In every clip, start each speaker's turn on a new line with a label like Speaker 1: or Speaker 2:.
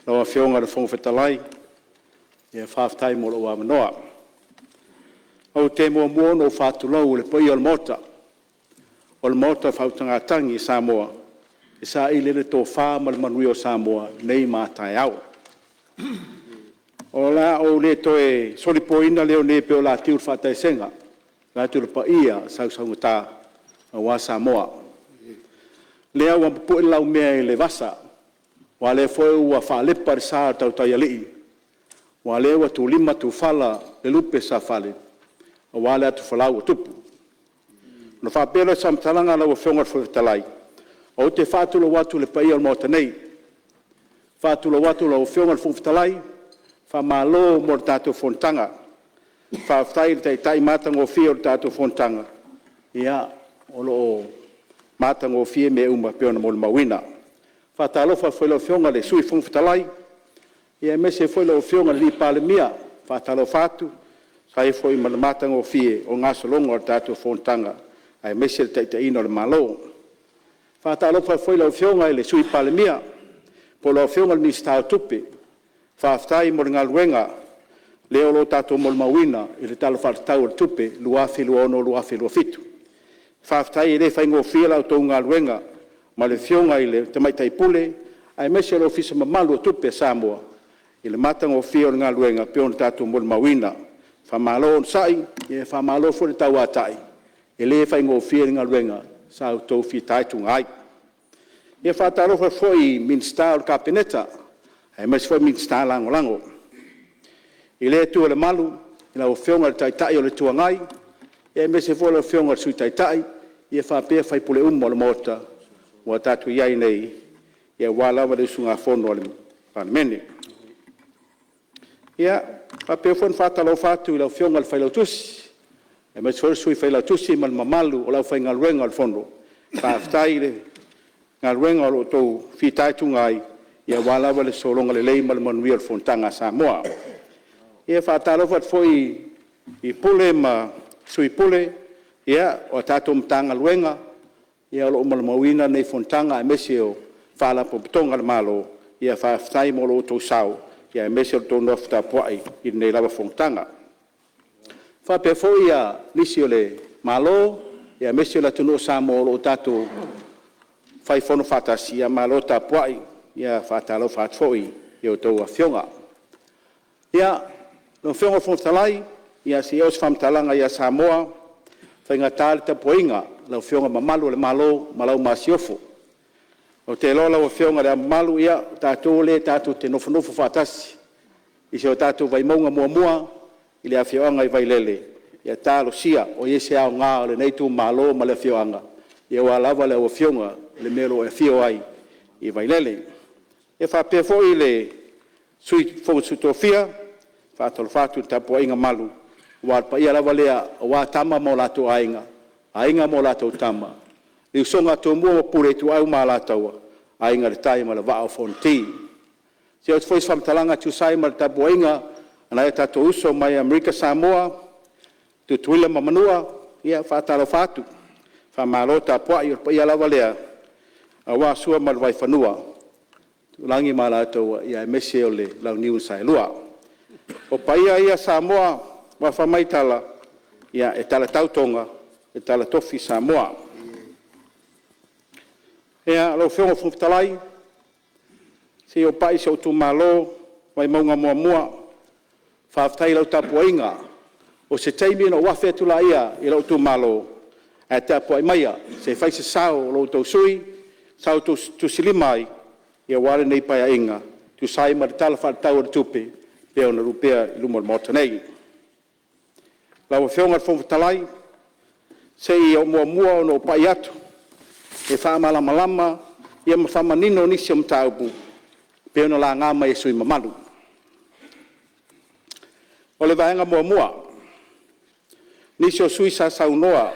Speaker 1: Lau Afioga i le Fofoga Fetalai, faafetai mo lou avanoa. Ou te muamua ona ou faatulou i le paia o le Maota, o le Maota o le Faautugatagi a Samoa e saili ai le tofa ma le manuia o Samoa nei ma a taeao. O le a ou le toe solipoina leo nei pei o le atiu i le faataesega vaeatu le paia sausaugata aua Samoa. O lea ua tapue le laumea i le vasa, aua o lea foi ua faalepa le sa o le tautai alii, aua o lea ua tulima tufala le lupe safale aua le atufolau a tupu. Ona faapea lea o se faamatalaga lau Afioga i le Fofoga Fetalai, ou te faatulou atu i le paia o le Maota nei, e faatulou atu i lau Afioga i le Fofoga Fetalai, faamalo mo le tatou fonotaga. Faafetai i le Taitai matagofie o le tatou fonotaga, o lo o matagofie mea uma pei ona molimauina. E faatalofa atu foi i lau Afioga i le Sui Fofoga Fetalai, aemaise foi lau Afioga i le Palemia. E faatalofa atu e tusa ai foi ma le matagofie o le gasologa o le tatou fonotaga aemaise le taitaiga o le Malo. E faatalofa atu foi i lau Afioga i le Sui Palemia po o lau Afioga i le Minisita o Tupe, faafetai mo le galuega lea o lo o tatou molimauina i le Tala Faatatau o le Tupe 2026/2027. Faafetai e le faigofie la outou galuega ma le Afioga i le Tamaitai Pule aemaise o le Ofisa mamalu o Tupe a Samoa i le matagofie o le galuega pei ona tatou molimauina. Faamalo onosai, faamalo foi le tauatai, e le faigofie le galuega sa outou fitaituga ai. E faatalofa atu foi i Minisita o le Kapeneta aemaise foi Minisita Lagolago. I lea itu o le malu i lau Afioga i le Taitai o le Itu Agai, aemaise foi lau Afioga i le Sui Taitai faapea sui usufono uma o le Maota ua tatou i ai nei aua lava le usugafono a le Palemene. E faapea foi ona faatalofa atu i lau Afioga i le Failautusi aemaise foi le Sui Failautusi ma le mamalu o le aufaigaluega o le Fono, faafetai i le galuega o lo o outou fitaituga ai aua lava le sologa lelei ma le manuia o le fonotaga a Samoa. E faatalofa atu foi i Pule ma Sui Pule o tatou Matagaluega o lo o molimauina lenei fonotaga aemaise o Faalapotopotoga a le Malo, faafetai mo lo outou sao aemaise o le tou nofo tapuai i lenei lava fonotaga. E faapea foi nisi o le Malo aemaise o le atunuu o Samoa o lo o tatou fai fono faatasi, ia malo tapuai, e faatalofa atu foi i a outou afioga. Lau Afioga i le Fofoga Fetalai, se i oo se faamatalaga ia Samoa, e faigata le tapuaiga a lau Afioga Mamalu i Le Ao o le Malo ma lau Masiofo. Ou te iloa lau Afioga i Le Ao Mamalu, o tatou lea tatou te nofonofo faatasi i si o tatou Vaimauga 1 i le afioaga i Vailele, ia talosia o i ai se aoga o lenei itumalo ma le afioaga aua lava lau Afioga i le mea o lo o e afio ai i Vailele. E faapea foi le Sui o le Fono a Sui Tofia, e faatalofa atu i le tapuaiga malu aua o le paia lava lea aua Tama ma o latou Aiga, Aiga ma latou Tama, le usoga a Tumua ma Pule, Ituau ma Alataua, Aiga i le Tai ma le Vaa o Fonoti. Se i oo atu foi se faamatalaga e tusa ai ma le tapuaiga a nai o tatou uso mai Amerika Samoa, Tutuila ma Manua, ia e faatalofa atu, faamalo tapuai. O le paia lava lea aua Sua ma le Vaifanua, Aiono ma Alataua, aemaise o le Launiu na Saelua. O paia ia Samoa aua fai mai tala, e talatau Toga e talatofi Samoa. Lau Afioga i le Fofoga Fetalai, se i ou pai i si ou itumalo o Vaimauga 1, faafetai i lau tapuaiga. O se taimi ona ou afe atu lea i lou itumalo, ae tapuai maia se i fai se sao o lo outou sui usufono sa outou tusilima ai aua lenei Paeaiga e tusa ai ma le Tala Faatatau o le Tupe e pei ona opea i luma o le Maota nei. Lau Afioga i le Fofoga Fetalai, se i ou muamua ona ou pai atu e faamalamalama ma faamanino nisi o mataupu e pei ona laga mai e sui usufono mamalu. O le vaega muamua, nisi o sui usufono sa saunoa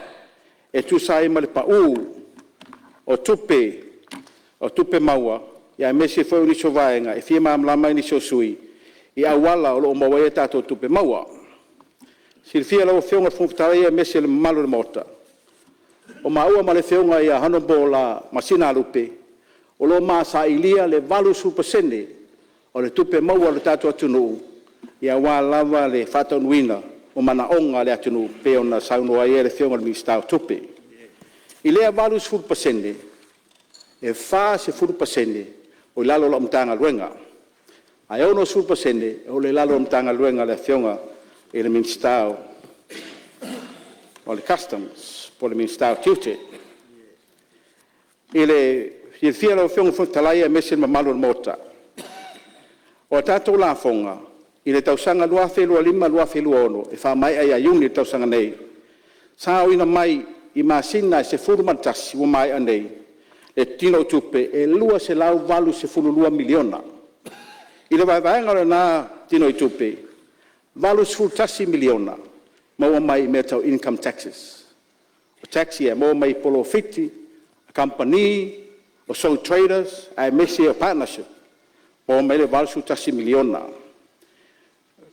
Speaker 1: e tusa ai ma le pau o tupe maua aemaise foi o nisi o vaega e fia malamalama ai nisi o sui usufono i auala o lo o maua ai a tatou tupe maua. E silafia e lau Afioga i le Fofoga Fetalai aemaise le mamalu o le Maota, o maua ma le Afioga ia Hon Masina Alupe, o lo o ma sailia le 80% o o le tupe maua a le tatou atunuu aua lava le faataunuuina o manaoga o le atunuu pei ona saunoa i ai le Afioga i le Minisita o Tupe. I lea 80%, e 40% ua i lalo o lau Matagaluega, ae 60% o lo o i lalo o le Matagaluega a le Afioga i le Minisita o le Customs po o le Minisita o Tiute. I le silafia e lau Afioga i le Fofoga Fetalai aemaise le mamalu o le Maota, o a tatou lafoga i le tausaga 2025/2026 e faamaea ia Iuni i le tausaga nei, sa aoina mai i masina e 11 ua maea nei le tinoitupe e $282 miliona. I le vaevaega o lena tinoitupe, e $81 miliona maua mai i mea tau income taxes. O tax ia e maua mai polofiti a kamupani, o sole traders aemaise o partnerships, maua mai ai le $81 miliona.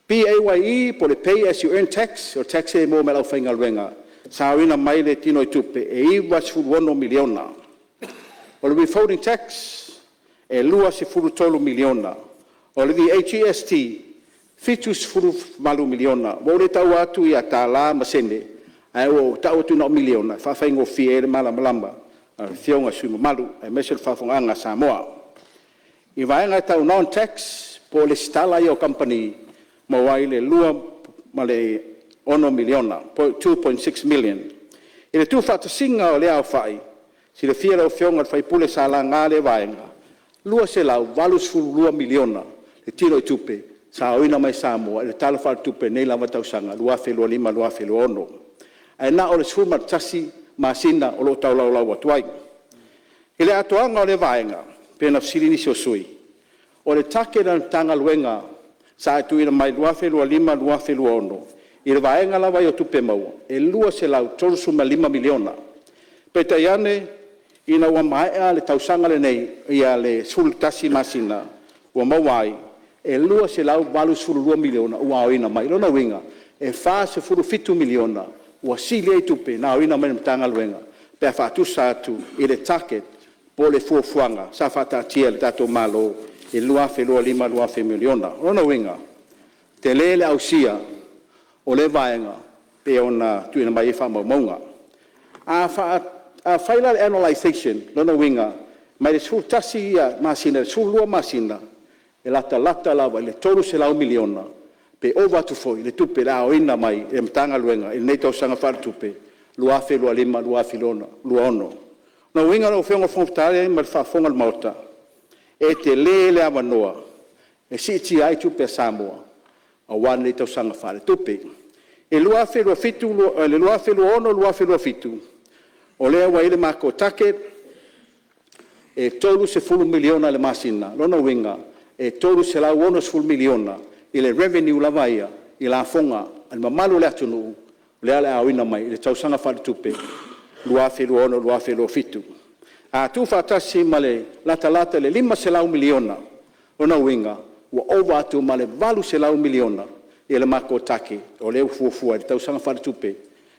Speaker 1: PAYE po o le Pay As You Earn Tax, o tax ia e maua mai le aufaigaluega, sa aoina mai le tinoitupe e $96 miliona. O le withholding tax e $23 miliona. O le VAGST, $78 miliona. Ua ou le taua atu tala ma sene, ae ua ou tau atu na o miliona e faafaigofie ai le malamalama a Afioga i sui usufono mamalu aemaise o le faafofogaaga a Samoa. I vaega tau non tax po o lesitala ia o kamupani, maua ai le $2.6 miliona. I le tuufaatasiga o lea aofai, silafia e lau Afioga i le sui usufono sa laga lea vaega, e $282 miliona le tinoitupe sa aoina mai Samoa i le Tala Faaletupe i lenei lava tausaga 2025/2026, ae na o le 11 masina o lo o tolaulau atu ai. I le atoaga o lea vaega pei ona fesili nisi o sui usufono, o le target a le Matagaluega sa tuuina mai 2025/2026 i le vaega lava ia o Tupe Maua e $235 miliona. Peitai ane ina ua maea le tausaga lenei le 11 masina ua maua ai e $282 miliona ua aoina mai. O lona uiga e $47 miliona ua sili ai tupe na aoina mai e le Matagaluega pe a faatusa atu i le target po o le fuafuaga sa faataatia e le tatou Malo i le 2025/2026. O lona uiga, e tele le ausia o lea vaega pei ona tuuina mai ai faamaumauga. Afai la o le analyzation o lona uiga mai le 11 masina i le 12 masina, e latalata lava i le $300 miliona pe ova atu foi le tupe o le a aoina mai e le Matagaluega i lenei tausaga faaletupe 2025/2026. O lona uiga lau Afioga i le Fofoga Fetalai ma le faafofoga a le Maota, e tele le avanoa e siitia ai tupe a Samoa aua lenei tausaga faaletupe. I le 2026/2027 o lea ua i ai le matou target e $30 miliona i le masina. O lona uiga e $360 miliona i le revenue lava ia i lafoga a le mamalu o le atunuu lea o le a aoina mai i le tausaga faaletupe 2026/2027. A tuufaatasi ma le latalata i le $500 miliona, o lona uiga ua ova atu ma le $800 miliona le matou target o lea ua fuafua i le tausaga faaletupe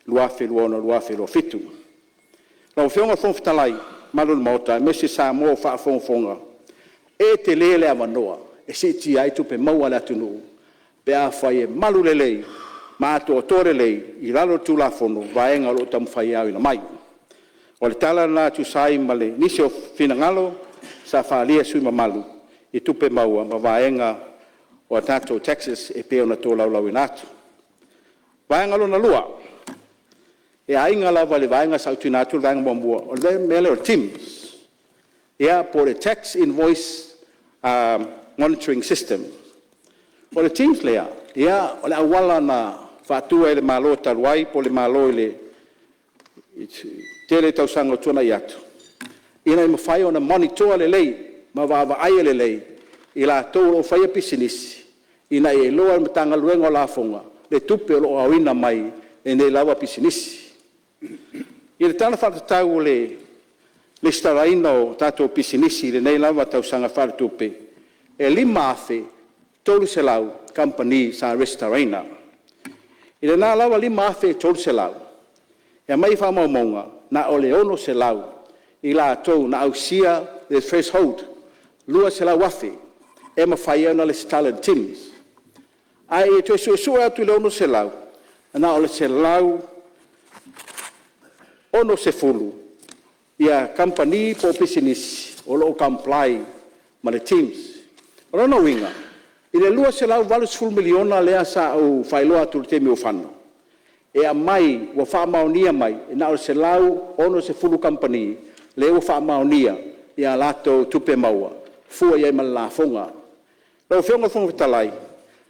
Speaker 1: 2026/2027. Lau Afioga i le Fofoga Fetalai ma le mamalu o le Maota aemaise Samoa ua faafogafoga, e tele le avanoa e siitia ai tupe maua a le atunuu pe afai e malu lelei ma atoatoa lelei i lalo o le Tulafono vaega o lo o taumafai e aoina mai. O le tala lena e tusa ai ma nisi o finagalo sa faaalia e sui usufono mamalu i tupe maua ma vaega o a tatou taxes e pei ona tolaulauina atu. O le vaega lona lua, e aiga lava i le vaega sa ou tuuina atu le vaega muamua, o le mea lea o le TIMS po o le Tax Invoice Monitoring System. O le TIMS lea, o le auala na faatu ai e le Malo talu ai po o le Malo i le tele tausaga ua tuanai atu, ina ia mafai ona monitor lelei ma vaavaaia lelei i latou o lo o faia pisinisi ina ia iloa e le Matagaluega o Lafoga le tupe o lo o aoina mai e nei lava pisinisi. I le Tala Faatatau o le resitalaina o tatou pisinisi i lenei lava tausaga faaletupe, e 5,300 kamupani sa resitalaina. I lena lava 5,300, e aumai faamaumauga, na o le 600 i latou na ausia le threshold, $200,000. e mafai ai ona resitala i le TIMS. Ae i le toe suesue atu i le 600, na o le 160 kamupani po o pisinisi o lo o comply ma le TIMS. O lona uiga, i le $280 miliona lea sa ou faailoa atu i le taimi ua fano e aumai ua faamaonia mai, e na o le 160 kamupani lea ua faamaonia a latou tupe maua e fua i ai ma le lafoga. Lau Afioga i le Fofoga Fetalai,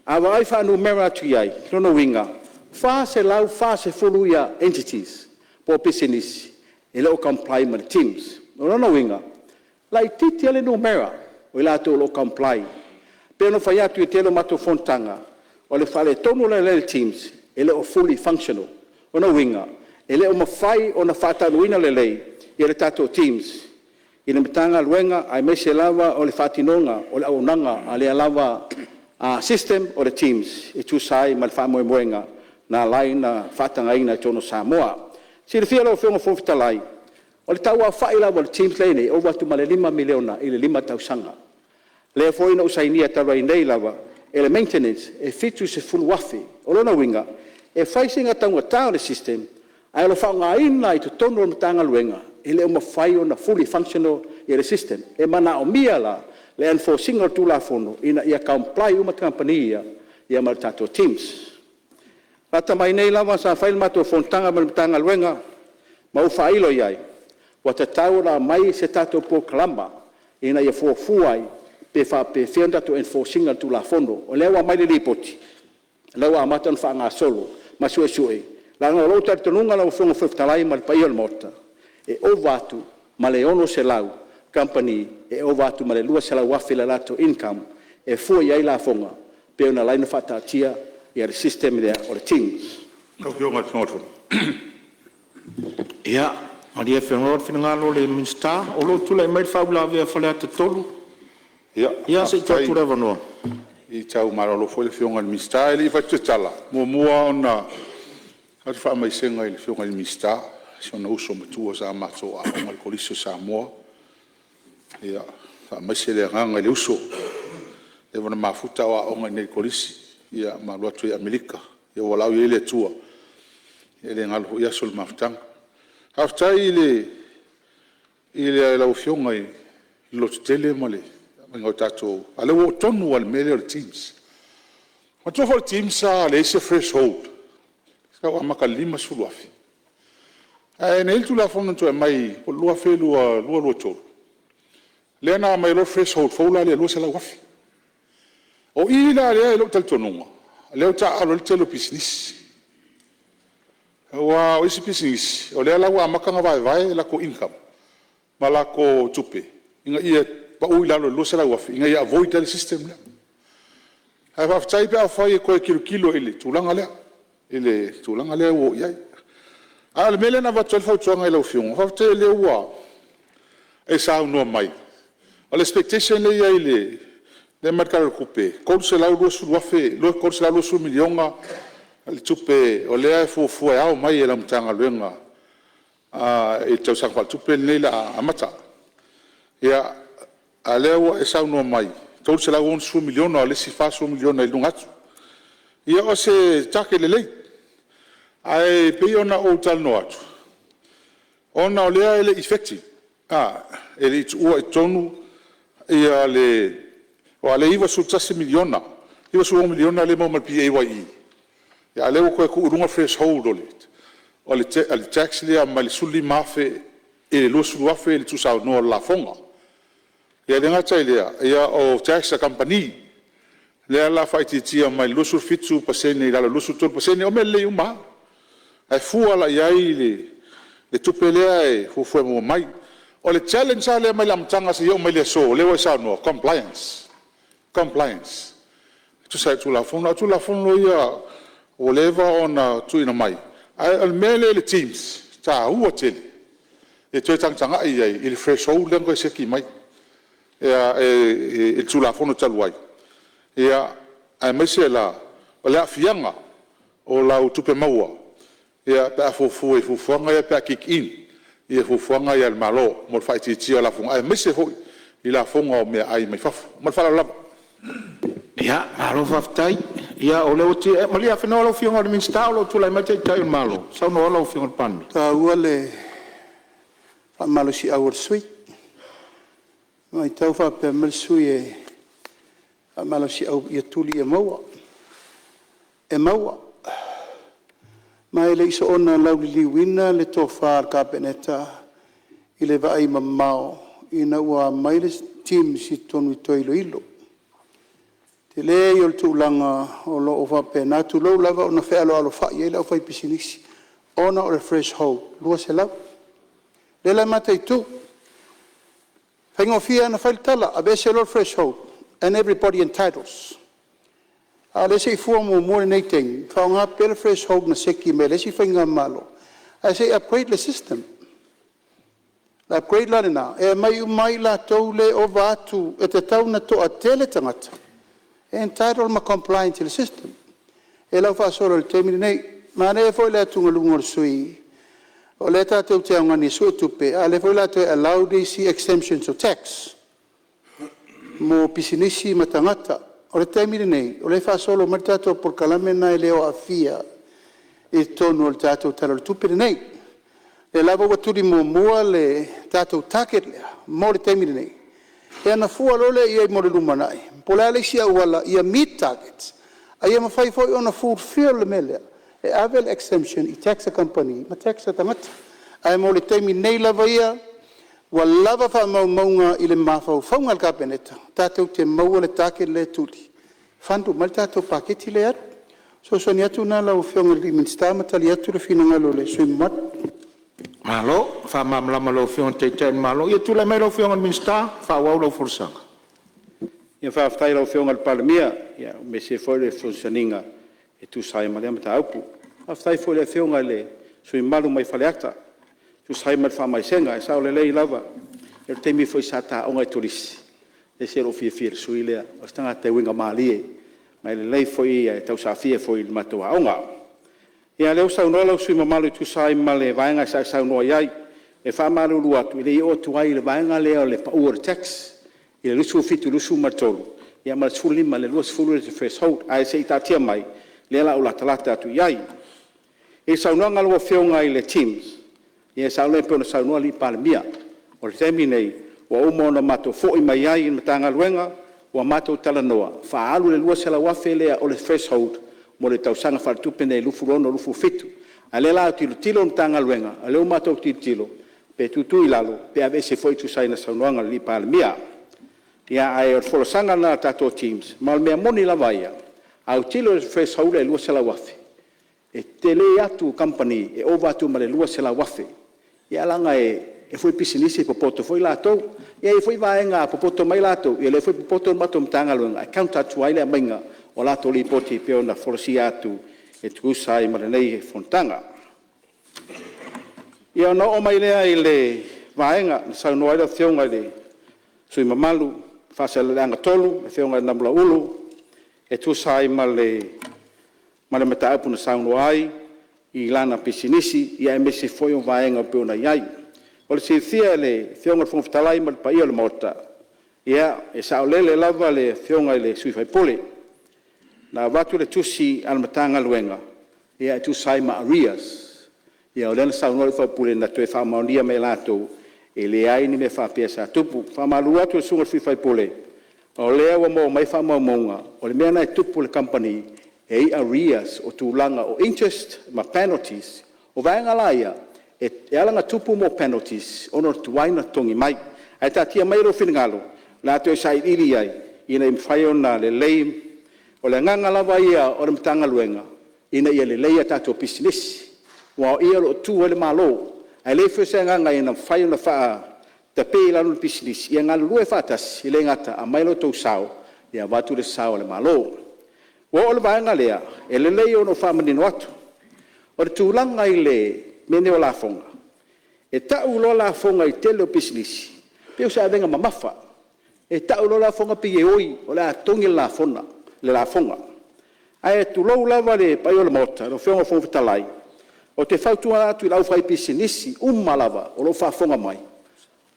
Speaker 1: a vaai fuainumera atu i ai, o lona uiga e 440 entities po o pisinisi e le o comply ma le TIMS. O lona uiga, e laitiiti lava le numera o i latou o lo o comply. E pei ona ou fai atu i le tele o matou fonotaga, o le faaletonu lea o le TIMS, e le o fully functional. O lona uiga, e le o mafai ona faataunuuina lelei le tatou TIMS i le Matagaluega aemaise lava o le faatinoga o le auaunaga a lea lava system o le TIMS e tusa ai ma le faamoemoega na ala ai ona faatagaina i totonu o Samoa. E silafia e lau Afioga i le Fofoga Fetalai, o le tau aofai lava o le TIMS lea e i ai nei, e ova atu ma le $5 miliona i le 5 tausaga. Lea foi na ou sainia talu ai nei lava, le maintenance e $70,000. O lona uiga, e fai sina taugata o le system, ae o le faaaogaina i totonu o le Matagaluega, e le o mafai ona fully functional le system. E manaomia la le enforce ina o le Tulafono ina ia comply uma kamupani ia ma le tatou TIMS. Lata mai nei lava sa fai le matou fonotaga ma le Matagaluega ma ou faailo i ai, ua tatau ona aumai se tatou polokalama ina ia fuafua ai pe faapefea ona tatou enforce ina le Tulafono. O lea ua aumai le Lipoti, o lea ua amata ona faagasolo ma suesue, leaga o lou talitonuga lau Afioga i le Fofoga Fetalai ma le paia o le Maota, e ova atu ma le 600 kamupani e ova atu ma le $200,000 le latou income e fua i ai lafoga pei ona ala ai ona faataatia le system lea o le TIMS. Ia malie Fenoa le finagalo o le Minisita. O lo o tulai mai le faauilavea a Faleata 3. Ia se i tuu atu le avanoa. Ia faafetai. Se i tau malolo foi le Afioga i le Minisita ae le i fai atu se tala, e muamua lava ona avatu le faamaisega i le Afioga i le Minisita i si ona uso matua sa matou aooga i le Kolisi o Samoa. Ia faamaise le agaga i le uso, ua leva ona mafuta a o aooga i inei i le Kolisi ma alu atu ai i Amerika. Ia ua valaau i ai le Atua, e le galo foi aso o le mafutaga. Faafetai i lau Afioga i le lototele ma le aumaiga o tatou… a o lea ua oo tonu lava i le mea lea o le TIMS. Manatua foi le TIMS sa leai se threshold, sa tau amata i le $50,000. Ae na i ai le Tulafono na toe aumai po o le 2022/2023, lea na aumai ai loa le threshold fou la lea e $200,000. O i la lea i lou talitonuga lea ua taaalo ai le tele o pisinisi. Aua o isi pisinisi, o lea la ua amata ona vaevae latou income ma latou tupe ina ia pau i lalo i le $200,000 ina ia avoid ai le system lea. Ae faafetai pe afai e toe tilotilo i le tulaga lea ua oo i ai. A o le mea lea na avatu ai le fautuaga i lau Afioga, faafetai o lea ua e saunoa mai, o le expectation lea e i ai lea e aumai le Tala o le Tupe, e $320 miliona le tupe o lea e fuafua e ao mai e lau Matagaluega i le tausaga faaletupe lenei o le a amata. Ia, a o lea ua e saunoa mai, e $360 miliona, o le isi $40 miliona i luga atu. Ia o se target lelei, ae pei ona ou talanoa atu, ona o lea e le i effective, e le i tuua i totonu aua o lea e $91 miliona, $96 miliona lea e maua mai le PAYE, a o lea ua toe tuu i luga le threshold o le tax lea mai le $15,000 i le $20,000 le tuusaunoa o le lafoga. E le gata i lea, o tax a kamupani, lea o le a faaitiitia mai le 27% i lalo i le 23%. O mea lelei uma lava, ae fua la i ai le tupe lea e fuafua e maua mai. O le challenge la lea mai le amataga seia oo mai le aso o lea ua e saunoa, compliance, compliance e tusa ai o le Tulafono. A o Tulafono ia ua leva ona tuuina mai, a o le mea lea i le TIMS, e taua tele le toe tagatagai i ai i le threshold lea na toe siaki mai i le Tulafono talu ai, aemaise la o le aafiaga o lau tupe maua pe a fuafua i fuafuaga ia pe a kick in fuafuaga ia a le Malo mo le faaitiitia o lafoga, aemaise foi i lafoga o meaai mai fafo. Ma le faaaloalo lava.
Speaker 2: Ia, malo faafetai. Malie afenoa lau Afioga i le Minisita o lo o tulai mai le Taitai o le Malo. Saunoa lau Afioga i le Palemia. E taua le faamalosiau a le sui usufono. E matau o faapea mai le sui usufono e faamalosiau ia tuli ia maua. E maua, ma e le i soona lauliliuina le tofa a le Kapeneta i le vaaimamao ina ua aumai le TIMS i totonu e toe iloilo. O le tele ia o le tulaga o lo o faapena, tulou lava, ona fealoalofai ai le aufaipisinisi ona o le threshold e $200. O lea la e mataitu, e faigofie lava ona fai le tala, aveese loa le threshold and everybody entitles. A o lea se i fua muamua lenei taimi, faaaoga pea le threshold na seki mai e le isi faigamalo, ae se i upgrade le system. O le upgrade la lena, e aumai uma ai latou ia e ova atu, e tatau ona toatele tagata e entitle ma compliant i le system. O lea la ua faasolo i le taimi lenei. Manaia foi le atugaluga o le sui usufono, o lea tatou te augani e suetupe, a o lea foi o le a toe allow le isi exemptions o tax mo pisinisi ma tagata. O le taimi lenei, o lea e faasolo mai le tatou polokalame lena e le o aafia i totonu o le tatou Tala o le Tupe lenei. O lea lava ua tuli muamua le tatou target lea mo le taimi lenei, ia ona fua loa lea i ai mo le lumanai po o le a le isi auala ia meet targets, a ia mafai foi ona fulfill le mea lea e ave le exemption i tax a kamupani ma tax a tagata. Ae mo le taimi nei lava ia, ua lava faamaumauga i le mafaufauga o le Kapeneta, tatou te maua le target lea e tuli e fund uma ai le tatou paketi lea e alu. O le fesoasoani atu lena lau Afioga i le Minisita ma tali atu le finagalo o le sui usufono mamalu. Malo faamalamalama i lau Afioga i le Taitai o le Malo. Ia tulai mai lau Afioga i le Minisita e faaauau lau folasaga. Faafetai i lau Afioga i le Palemia, aemaise foi o le fesoasoaniga e tusa ai ma lea mataupu. Faafetai foi i le Afioga i le sui usufono mamalu mai Faleata e tusa ai ma le faamaisega. E sao lelei lava, o le taimi foi sa ta aoga ai i Turisi, e ese lou fiafia i le sui lea, o se tagata e uiga malie ma e lelei foi, e tausaafia foi i le matou aoga. Ia o lea ua saunoa le sui usufono mamalu e tusa ai ma le vaega sa e saunoa i ai. E faamalulu atu, e le i oo atu i le vaega lea o le pau o le tax i le 27 i le 23 ia ma le 15 i le 20 le threshold. Ae se i taatia mai o lea o le a ou latalata atu i ai. I le saunoaga a lau Afioga i le TIMS, ia e saolele pei ona saunoa le Palemia. O le taimi lenei, ua uma ona matou foi mai ai i le Matagaluega ua matou talanoa, faaalu le $200,000 lea o le threshold mo le tausaga faaletupe lenei 2026/2027. A o lea o le a tilotilo le Matagaluega, o lea ua matou tilotilo pe tuutuu i lalo pe aveese foi e tusa ai ma le saunoaga a le Palemia. Ae o le folasaga lena a le tatou TIMS, ma o le mea moni lava ia, a autilo i le threshold lea e $200,000, e tele atu kamupani e ova atu ma le $200,000. Ia leaga e i ai foi pisinisi e popoto foi latou. E i ai foi vaega a popoto mai latou, ia o lea foi e popoto le matou Matagaluega e counter atu ai le aumaiga o latou lipoti e pei ona folasia atu e tusa ai ma lenei fonotaga. Ia ona oo mai lea i le vaega na saunoa ai le Afioga i le sui usufono mamalu mo Faasaleleaga 3 le Afioga ia Namulauulu e tusa ai ma le mataupu na saunoa ai i lana pisinisi aemaise foi o vaega e pei ona i ai. Mo le silafia e le Afioga i le Fofoga Fetalai ma le paia o le Maota, ia e saolele lava le Afioga i le sui usufono, na avatu le tusi a le Matagaluega e tusa ai ma arrears. Ia o lea na saunoa le sui usufono na toe faamaonia mai e latou e leai ni mea faapea sa tupu. E faamalulu atu i le susuga i le sui usufono, o lea ua maua mai faamaumauga, o le mea lena e tupu i le kamupani, e i ai arrears o tulaga o interest ma penalities. O vaega la ia, e ala ona tupu mea o penalities ona o le tuai ona totogi mai. Ae taatia maia lou finagalo, o le a toe sailiili i ai ina ia mafai ona lelei. O le agaga lava ia o le Matagaluega, ina ia lelei a tatou pisinisi, aua o i o lo o tu ai le Malo. Ae leai foi se agaga ina ia mafai ona tape i lalo le pisinisi, ia galulue faatasi, e le gata, aumai lo outou sao avatu le sao o le Malo. Ua oo i le vaega lea, e lelei ona ou faamanino atu. O le tulaga i mea nei o lafoga, e tau loa lafoga i le tele o pisinisi, e pei o se avega mamafa. E tau loa lafoga pei e oi o le a totogi le lafoga. Ae tulou lava le paia o le Maota lau Afioga i le Fofoga Fetalai, ou te fautua atu i le aufaipisinisi uma lava o lo o faafofoga mai,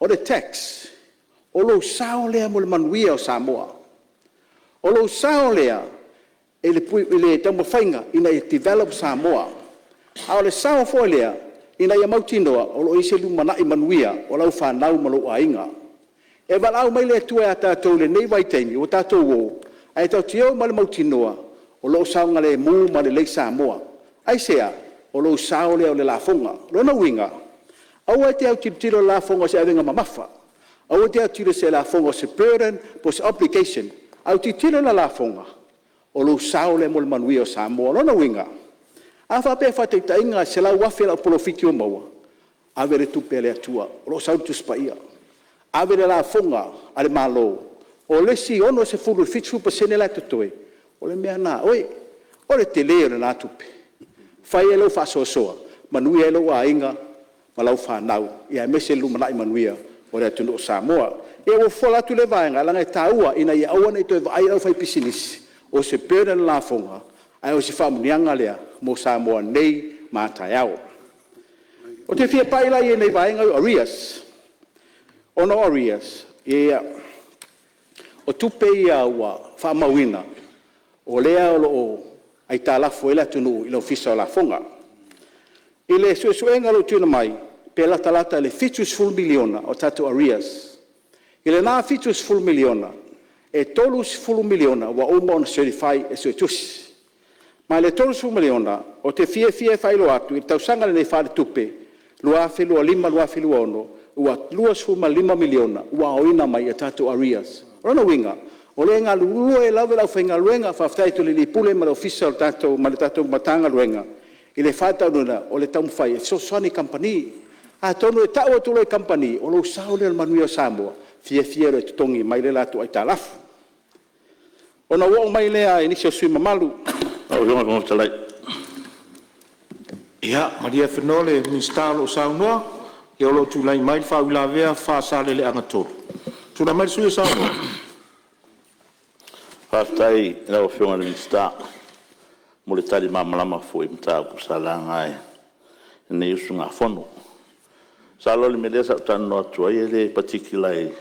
Speaker 2: o le tax, o lou sao lea mo le manuia o Samoa.
Speaker 1: O lou sao lea i le taumafaiga ina ia develop Samoa, a o le sao foi lea ina ia mautinoa o lo o i ai se lumanai manuia o lau fanau ma lou aiga. E valaau mai le Atua ia tatou i lenei vaitaimi ua tatou o ae tatou te o ma le mautinoa o lo o saogalemu ma lelei Samoa. Aisea? O lou sao lea o le lafoga. O lona uiga, aua e te autilotilo i le lafoga o se avega mamafa, aua e te autilo i se lafoga o se burden po o se obligation, ae autilotilo i le lafoga, o lou sao lea mo le manuia o Samoa. O lona uiga, a faapea faataitaiga e $100,000 lau polofiti ua maua, ave le tupe a le Atua o lo o sau le Tusi Paia, ave le lafoga a le Malo, o le isi 60% i le 70% la e totoe, o le mea lena a oe. O le tele o lena tupe, e fai ai lau faasoasoa, manuia ai lou aiga ma lau fanau, aemaise le lumanai manuia o le atunuu o Samoa. Ia ua ou fofola atu lea vaega, leaga e taua ina ia aua ne i toe vaai le aufaipisinisi o se burden le lafoga, a o se faamanuiaga lea mo Samoa nei ma a taeao. Ou te fia pai la i nai vaega ia o arrears, ona o arrears o tupe ia ua faamauina o lea o lo o aitalafu ai le atunuu i le Ofisa o Lafoga. I le suesuega o lo o tuuina mai, pe latalata i le $70 miliona o tatou arrears. I lena $70 miliona, e $30 miliona ua uma ona certify e suetusi. Ma le $30 miliona, ou te fiafia e faailoa atu i le tausaga lenei faaletupe 2025/2026, ua $25 miliona ua aoina mai a tatou arrears. O lona uiga, o lea e galulue lava le aufaigaluega. Faafetai atu i le alii Pule ma le Ofisa ma le tatou Matagaluega i le faataunuuina o le taumafai e fesoasoani i kamupani. Atonu e tau atu loa i kamupani, o lou sao lea i le manuia o Samoa, fiafia loa e totogi mai le latou aitalafu. Ona ou oo mai lea i nisi o sui usufono mamalu.
Speaker 3: Lau Afioga i le Fofoga Fetalai… Ia malie afenoa le Minisita o lo o saunoa, o lo o tulai mai le faauilavea a Faasaleleaga 3. Tulai mai le sui usufono e saunoa.
Speaker 4: Faafetai i lau Afioga i le Minisita mo le tali malamalama foi i mataupu sa laga e lenei usugafono. Masalo o le mea lea sa ou talanoa atu ai e le particular i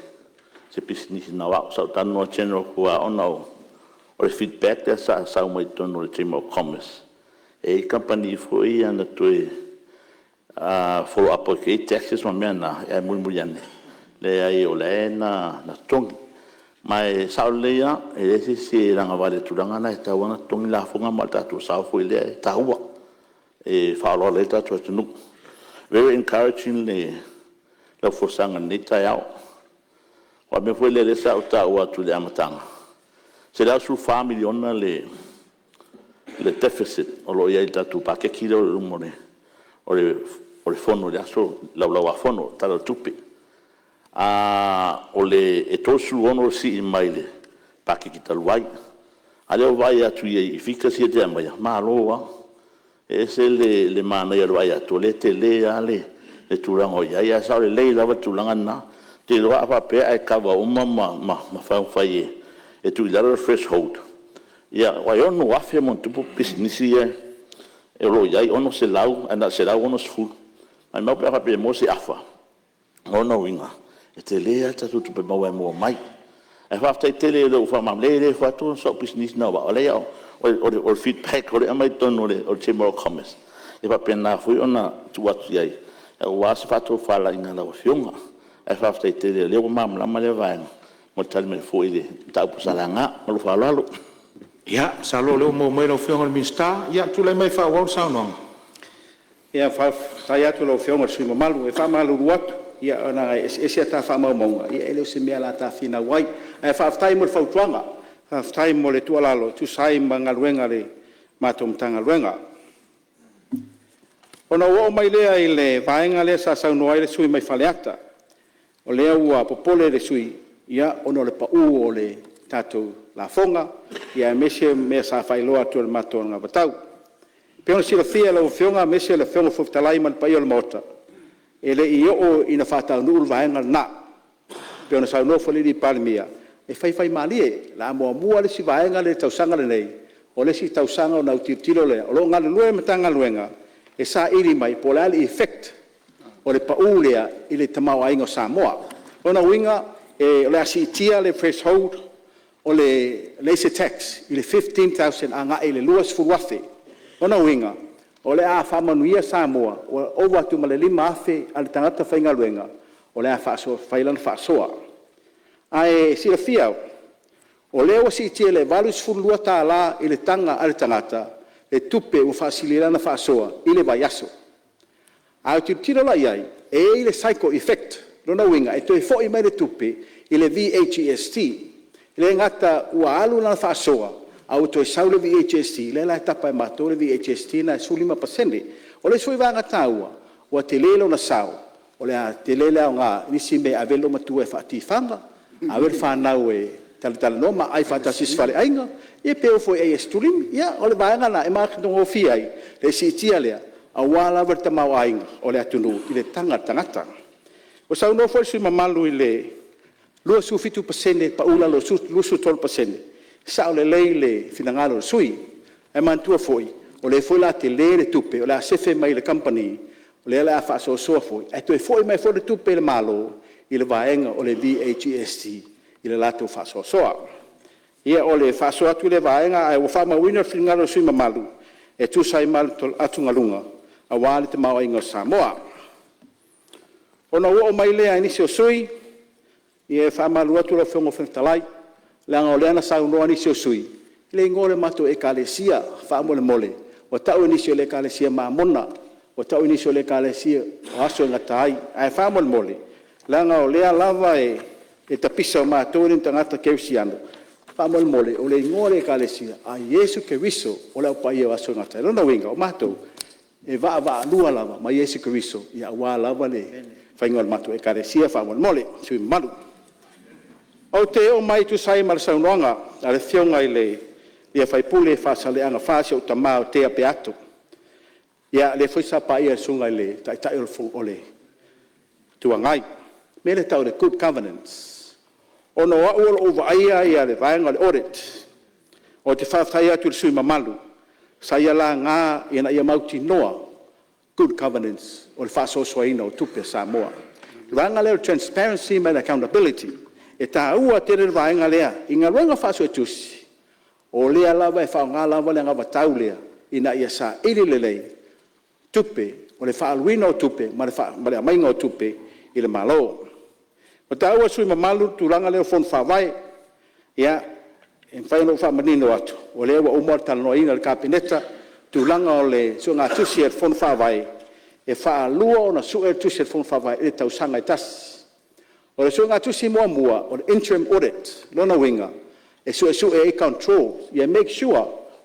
Speaker 4: se pisinisi na o au, sa ou talanoa general atu lava ona o le feedback lea sa sau mai totonu o le Chamber of Commerce, e i ai kamupani foi ia na toe follow up atu i ai taxes ma mea na, ae mulimuli ane, leai o la e na totogi. Ma e sao lelei lava, e leai se isi e lagavale i le tulaga lena, e tatau lava ona totogi lafoga ma o le tatou sao foi lea e taua, e faaaloalo ai le tatou atunuu. Very encouraging lau folasaga i lenei taeao. Aua o le mea foi lea sa ou taua atu i le amataga, e $114 miliona le deficit o lo o i ai i le tatou paketi lea o lo o i luma o le Fono i le Laulau-a-Fono i le Tala o le Tupe. E 36 le sii mai le paketi talu ai, a o lea ua vaai atu i figures ia e te aumaia, malo lava. E ese le manaia o le vaai atu o lea e tele lava le tulaga o i ai, ae sao lelei lava le tulaga lena. Ou te iloa a faapea e cover uma ma taumafai e tuu i lalo le threshold, aua e 6,000+ pisinisi ia o lo o i ai, e 600 ae na o le 160. Maumau pe a faapea e maua se afa, o lona uiga, e tele lava le tatou tupe maua e maua mai. Ae faafetai tele i lou faamalamalamaga. E leai e le fai atu sau pisinisi na o au, ae o le feedback o lea e aumai totonu o le Chamber of Commerce, e faapena foi ona tuu atu i ai aua se faatofalaiga a lau Afioga. Ae faafetai tele o lea ua malamalama lea vaega mo le tali mai foi i le mataupu sa laga. Ma lou faaaloalo.
Speaker 3: Ia, masalo o lea ua maua mai lau Afioga i le Minisita. Ia, tulai mai e faaauau le saunoaga.
Speaker 1: Faafetai atu i lau Afioga i le sui usufono mamalu. E faamalulu atu, ona e eseese a ta faamaumauga, e le o se mea o le a ta finau ai. Ae faafetai mo le fautuaga, faafetai mo le tuualalo e tusa ai ma galuega a le matou Matagaluega. Ona ou oo mai lea i le vaega lea sa saunoa ai le sui usufono mai Faleata, o lea ua popole le sui usufono ona o le pau o le tatou lafoga, aemaise o mea sa faailoa atu e le matou anavatau. E pei ona silafia e lau Afioga aemaise le Afioga i le Fofoga Fetalai ma le paia o le Maota, e le i oo ina faataunuu le vaega lena. E pei ona saunoa foi le Palemia, e faifaimalie, o le a muamua le isi vaega lea i le tausaga lenei, o le isi tausaga ona autilotilo lea. O lo o galulue le Matagaluega e saili mai po o le a le effect o le pau lea i le tamaoaiga o Samoa. O lona uiga o le a siitia le threshold o le isi tax i le $15,000 agai i le $20,000. O lona uiga o le a faamanuia Samoa ua ova atu ma le $5,000 a le tagata faigaluega o le a fai lana faasoa. Ae silafia o lea ua siitia i le $82 i le taga a le tagata le tupe ua faasili ai lana faasoa i le vaiaso. A tilotilo la i ai, e i ai le cycle effect, o lona uiga e toe foi mai le tupe i le VAGST. E le gata ua alu lana faasoa a ua toe sau le VAGST, lea la e tapa e matou le VAGST lena e 15%. O le isi foi vaega taua ua tele lona sao, o le a tele le aoga i nisi mea e ave ai le loomatua e faatifaga, ave le fanau e talatalanoa ma aai faatasi i se faleaiga, ia pe o foi i ai e aisitulimi. Ia o le vaega lena e matagofie ai le siitia lea aua lava le tamaoaiga o le atunuu i le taga a le tagata. Ua saunoa foi le sui usufono mamalu i le 27% pa'u i lalo i le 23%, e sao lelei le finagalo o le sui usufono. Ae manatua foi o lea foi o le a tele le tupe o le a sefe mai i le kamupani lea o le a faasoasoa foi ae toe foi mai foi le tupe i le Malo i le vaega o le VAGST i le latou faasoasoa. Ia o le faasoa atu lea i lea vaega ae ua faamauina le finagalo o le sui usufono mamalu e tusa ai ma atugaluga aua le tamaoaiga o Samoa. Ona ou oo mai lea i nisi o sui usufono. Ia e faamalulu atu lau Afioga i le Fofoga Fetalai, leaga o lea na saunoa nisi o sui usufono i le igoa o le matou Ekalesia. Faamolemole, ua tau e nisi o le Ekalesia Mamona, ua tau e nisi o le Ekalesia o Aso e Gata ai. Ae faamolemole, leaga o lea lava e tapisa o matou e le o ni tagata kerisiano, faamolemole o le igoa o le Ekalesia, a Iesu Keriso o le Au Paia o Aso e Gata ai. O lona uiga, o matou, e vaavaalua lava ma Iesu Keriso aua lava le faiga o le matou Ekalesia faamolemole le sui usufono mamalu. Ou te oo mai e tusa ai ma le saunoaga a le Afioga i le sui usufono mo Faasaleleaga 4, si ou tama o Tea Peato, lea foi sa paia e le Susuga i le Taitai o le Itu Agai, le mea lea e tau o le good governance. Ona o au o lo o ou vaaia le vaega o le Audit, ou te faafetai atu i le sui usufono mamalu sa ia laga ina ia mautinoa good governance o le faasoasoaina o tupe a Samoa. O le vaega lea o le transparency ma le accountability, e taua tele le vaega lea i galuega faa-Suetusi, o lea lava e faaaoga lava le anavatau lea ina ia saili lelei tupe o le faaaluina o tupe ma le aumaiga o tupe i le Malo. Na taua e le sui usufono mamalu le tulaga lea o Fono Faavae. Ia, e mafai ona ou faamanino atu, o lea ua uma ona talanoaina e le Kapeneta le tulaga o le suegatusi a le Fono Faavae, e faalua ona sue le tusi a le Fono Faavae i le tausaga e tasi. O le suegatusi muamua o le interim audit. O lona uiga e suesue ai controls ia make sure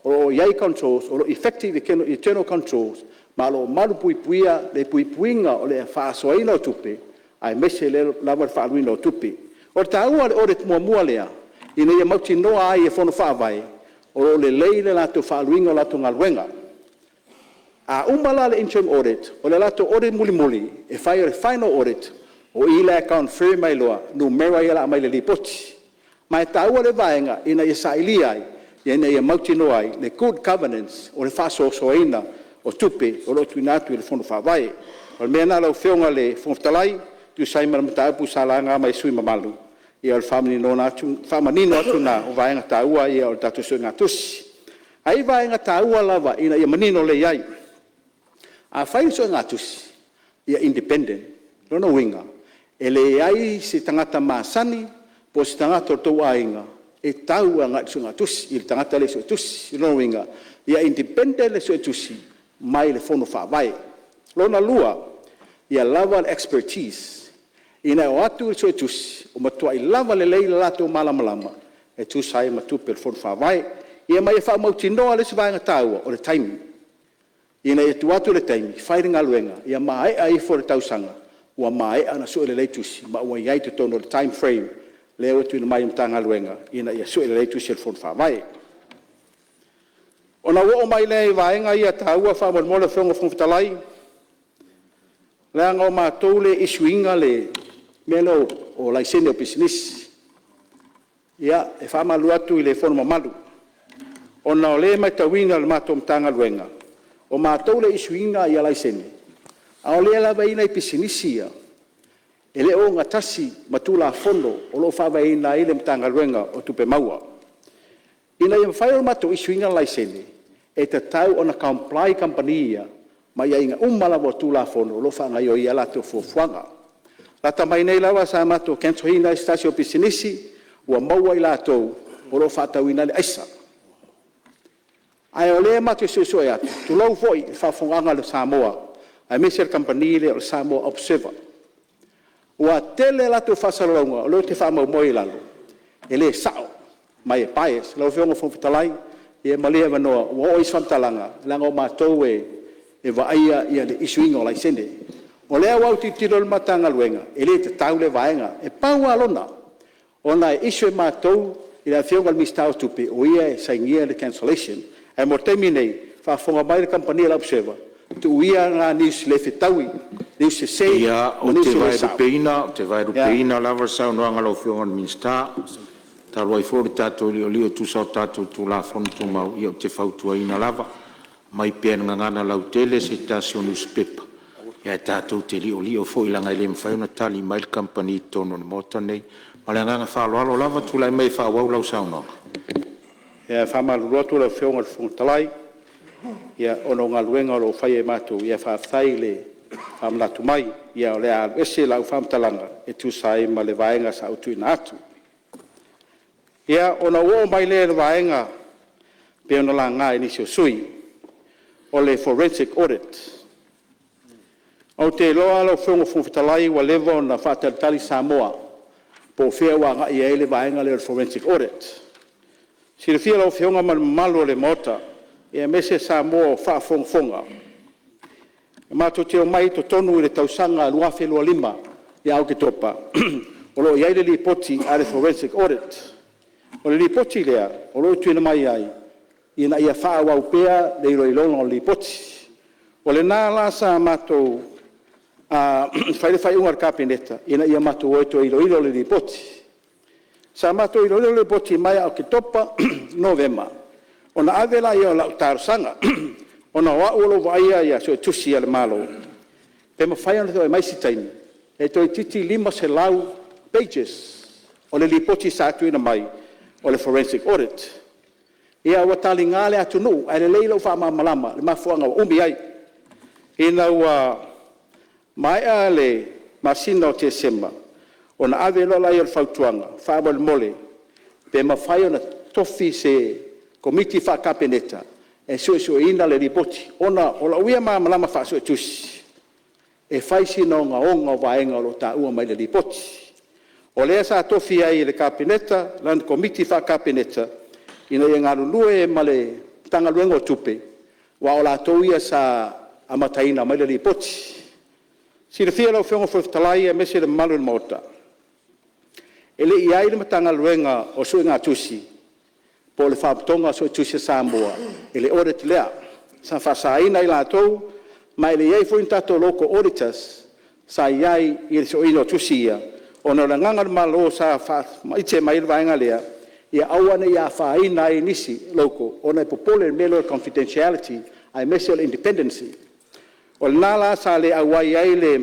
Speaker 1: o lo o i ai controls o lo o effective internal controls ma o lo o malupuipuia le puipuiga o le faasoaina o tupe aemaise lava le faaaluina o tupe. O le taua o le audit muamua lea, ina ia mautinoa ai e Fono Faavae o lo o lelei le latou faaaluina o latou galuega. A uma la le interim audit, o le latou audit mulimuli e fai o le final audit, o i la e confirm ai loa numera ia o le a aumai i le lipoti. Ma e taua lea vaega ina ia sailia ai ina ia mautinoa ai le good governance o le faasoasoaina o tupe o lo o tuuina atu i le Fono Faavae. O le mea lena lau Afioga i le Fofoga Fetalai e tusa ai ma le mataupu sa laga mai e sui usufono mamalu, ia o le faamanino atu lena o vaega taua ia o le tatou suegatusi. Ae i ai vaega taua lava ina ia manino lelei ai. A fai le suegatusi, ia independent. O lona uiga, e leai se tagata masani po o se tagata o le tou aiga e tau agai i le suegatusi, i le tagata lea e suetusi. O lona uiga, ia independent le suetusi mai le Fono Faavae. Lona lua, ia lava le expertise, ina ia o atu le suetusi ua matuai lava lelei le latou malamalama e tusa ai ma tupe a le Fono Faavae. Ia ma ia faamautinoa le isi vaega taua, o le taimi, ina ia tuu atu le taimi fai le galuega, ia maea ifo le tausaga ua maea ona sue lelei tusi ma ua i ai i totonu o le time frame lea ua tuuina mai e le Matagaluega ina ia sue lelei tusi a le Fono Faavae. Ona ou oo mai lea i vaega ia taua faamolemole lau Afioga i le Fofoga Fetalai, leaga o matou lea e issue ina le mea lea o laisene o pisinisi. Ia, e faamalulu atu i le Fono mamalu, ona o lea e matauina e le matou Matagaluega, o matou lea e issue ina laisene, a o lea lava e i ai nai pisinisi ia E le o ogatasi ma Tulafono o lo o faavaeina ai le Matagaluega o Tupe Maua. Ina ia mafai ona matou issue ina laisene, e tatau ona comply kamupani ia ma aiaiga uma lava o Tulafono o lo o faagaoioi ai a latou fuafuaga. Lata mai nei lava sa matou cancel ina ai se tasi o pisinisi ua maua i latou o lo o faatauina ai le aisa. Ae o lea matou te suesue atu, tulou foi le faafofogaaga a Samoa aemaise le kamupani lea o le Samoa Observer, ua tele a latou faasalalauga o lea ou te faamaumauina i lalo, e le sao ma e bias. Lau Afioga i le Fofoga Fetalai, ia malie avanoa ua oo i ai se faamatalaga, leaga o matou e vaaia le issue ina o laisene. O lea ua tilotilo le Matagaluega, e le tatau lea vaega. E pau lava lona, ona e issue e matou i le Afioga i le Minisita o Tupe o ia e sainia le cancellation. Ae mo le taimi nei, faafofoga mai le kamupani a le Observer, tuu ia na news le fetaui, news sese
Speaker 3: Ia,
Speaker 1: ma
Speaker 3: ou
Speaker 1: news
Speaker 3: te
Speaker 1: e le sao.
Speaker 3: Vaelupeina lava le saunoaga a lau Afioga i le Minisita, talu ai foi o le tatou li'oli'o e tusa o tatou Tulafono Tumau. Ia, ou te fautuaina lava, aumai pea i le gagana lautele se tasi o nusipepa ae tatou te li'oli'o foi leaga e le mafai ona tali mai le kamupani i totonu o le Maota lenei. Ma le agaga faaaloalo lava. Tulai mai e faaauau lau saunoaga.
Speaker 1: Ia, e faamalulu atu lau Afioga i le Fofoga Fetalai, ona o galuega o lo o faia e matou, ae faafetai le faamanatu mai. Ia o le a alu ese lau faamatalaga e tusa ai ma le vaega sa ou tuuina atu. Ia, ona ou oo mai lea i le vaega pei ona laga e nisi o sui usufono o le forensic audit. Ou te iloa lau Afioga i le Fofoga Fetalai ua leva ona faatalitali Samoa po o fea ua agai i ai le vaega lea o le forensic audit. E silafia e lau Afioga ma le mamalu o le Maota aemaise Samoa o faafogafoga, matou te omai i totonu i le tausaga 2025 ia Oketopa, o lo o i ai le lipoti a le forensic audit. O le lipoti lea o lo o tuuina mai ai ina ia faaauau pea le iloiloga o le lipoti. O lena la sa matou fai ai le faaiuga a le Kapeneta ina ia matou o e toe iloilo le lipoti. Sa matou iloilo le lipoti mai ia Oketopa, Novema ona ave lea o lau talosaga, ona o au o lo o vaaia Suetusi a le Malo, pe mafai ona toe aumai se taimi e toeitiiti 500 pages o le lipoti sa tuuina mai o le forensic audit. Ia ua taliga le atunuu, ae lelei lou faamalamalama i le mafuaaga ua umi ai. Ina ua maea le masina o Tesema, ona ave loa lea o le fautuaga, faamolemole pe mafai ona tofi se Komiti Faa-Kapeneta e suesueina le lipoti, ona o lou ia malamalama faa-Suetusi, e fai sina ogaoga o vaega o lo o taua mai i le lipoti. O lea sa tofia ai e le Kapeneta lana Komiti Faa-Kapeneta ina ia galulue ma le Matagaluega o Tupe, aua o latou ia sa amataina mai le lipoti. E silafia e lau Afioga i le Fofoga Fetalai aemaise le mamalu o le Maota, e le i i ai le Matagaluega o Suegatusi po o le Faalapotopotoga o Suetusi a Samoa i le audit lea. Sa faasaina i latou ma e le i i ai foi ni tatou local auditors sa i ai i le sueina o tusi ia, ona o le agaga o le Malo sa faamaite mai ai le vaega lea, ia aua ne i afaina ai nisi local ona e popole i le mea lea o le confidentiality aemaise o le independence. O lena la sa le auai ai le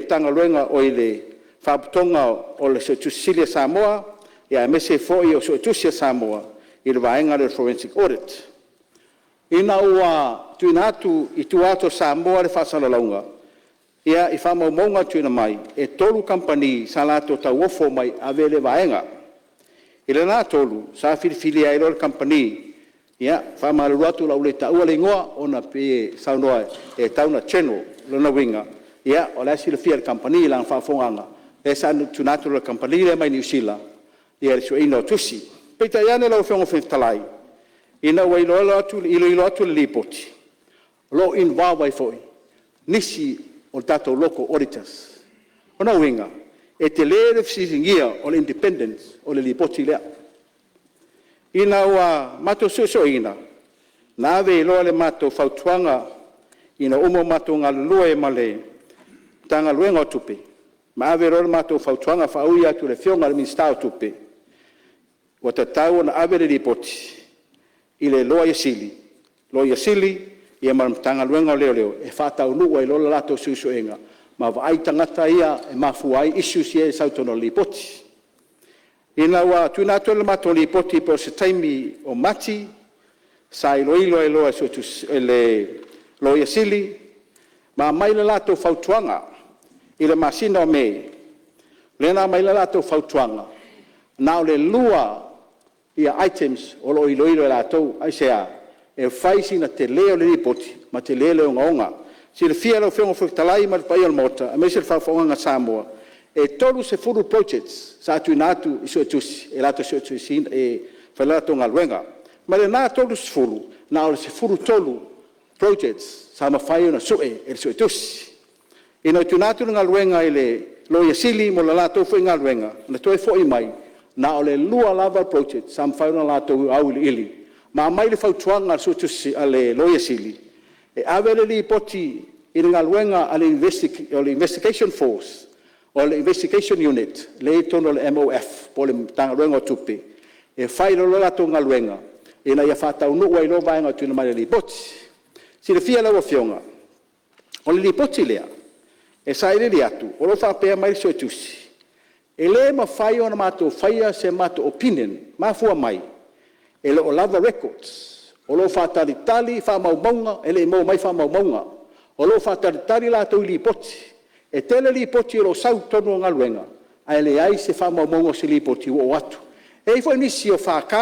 Speaker 1: Faalapotopotoga o le Suetusi Sili a Samoa, aemaise foi o Suetusi a Samoa i le vaega lea o le forensic audit. Ina ua tuuina atu i tua atu o Samoa le faasalalauga i faamaumauga na tuuina mai, e 3 kamupani sa latou tauofo mai e ave lea vaega. I lena 3, sa filifilia ai loa le kamupani, ia e faamalulu atu o le a ou le taua le igoa ona pei e saunoa e tatau ona general. O lona uiga, o la e silafia e le kamupani i lana faafofogaaga, lea sa tuuina atu e le kamupani lea mai Niu Sila le sueina o tusi. Peitai ane lau Afioga i le Fofoga Fetalai, ina ua iloilo atu le lipoti, o lo o involve ai foi nisi o tatou local auditors. O lona uiga, e tele le fesiligia o le independence o le lipoti lea. Ina ua matou suesueina, na ave ai loa le matou fautuaga ina ua uma ona matou galulue ma le Matagaluega o Tupe, ma ave loa le matou fautuaga faaui atu i le Afioga i le Minisita o Tupe, ua tatau ona ave le lipoti i le Loia Sili ma le Matagaluega o Leoleo e faataunuu ai loa le latou suesuega ma vaai tagata ia e mafua ai issues ia e sau i totonu o le Lipoti. Ina ua tuuina atu le matou Lipoti po o se taimi o Mati sa iloilo ai loa e le Loia Sili ma aumai le latou fautuaga i le masina o Me, lea na aumai ai le latou fautuaga, na o le lua items o lo o iloilo e latou. Aisea? E fai sina tele o le Lipoti ma tele le ogaoga. E silafia e lau Afioga i le Fofoga Fetalai ma le paia o le Maota aemaise le faafofogaaga a Samoa, e 30 projects sa tuuina atu i Suetusi e latou te suetuesina e fai le latou galuega. Mai lena 30, na o le 13 projects sa mafai ona sue e le Suetusi. Ina ua tuuina atu le galuega i le Loia Sili mo le latou foi galuega, na toe foi mai na o le lua lava project sa mafai ona latou auiliili ma aumai le fautuaga a le Suetusi a le Loia Sili e ave le Lipoti i le galuega a le Investigation Force o le Investigation Unit lea e i totonu o le MOF po o le Matagaluega o Tupe e fai loa le latou galuega ina ia faataunuu ai loa vaega ua tuuina mai i le Lipoti. Silafia e lau Afioga, o le Lipoti lea e sailiili atu o lo o faapea mai le Suetusi, e le mafai ona matou faia se matou opinion, e mafua mai e le o lava records. O lo o faatalitali faamaumauga, e le i maua mai faamaumauga. O lo o faatalitali latou i lipoti. E tele lipoti o lo o sau i totonu o galuega ae leai se faamaumauga o se lipoti ua oo atu. E i ai foi nisi o FK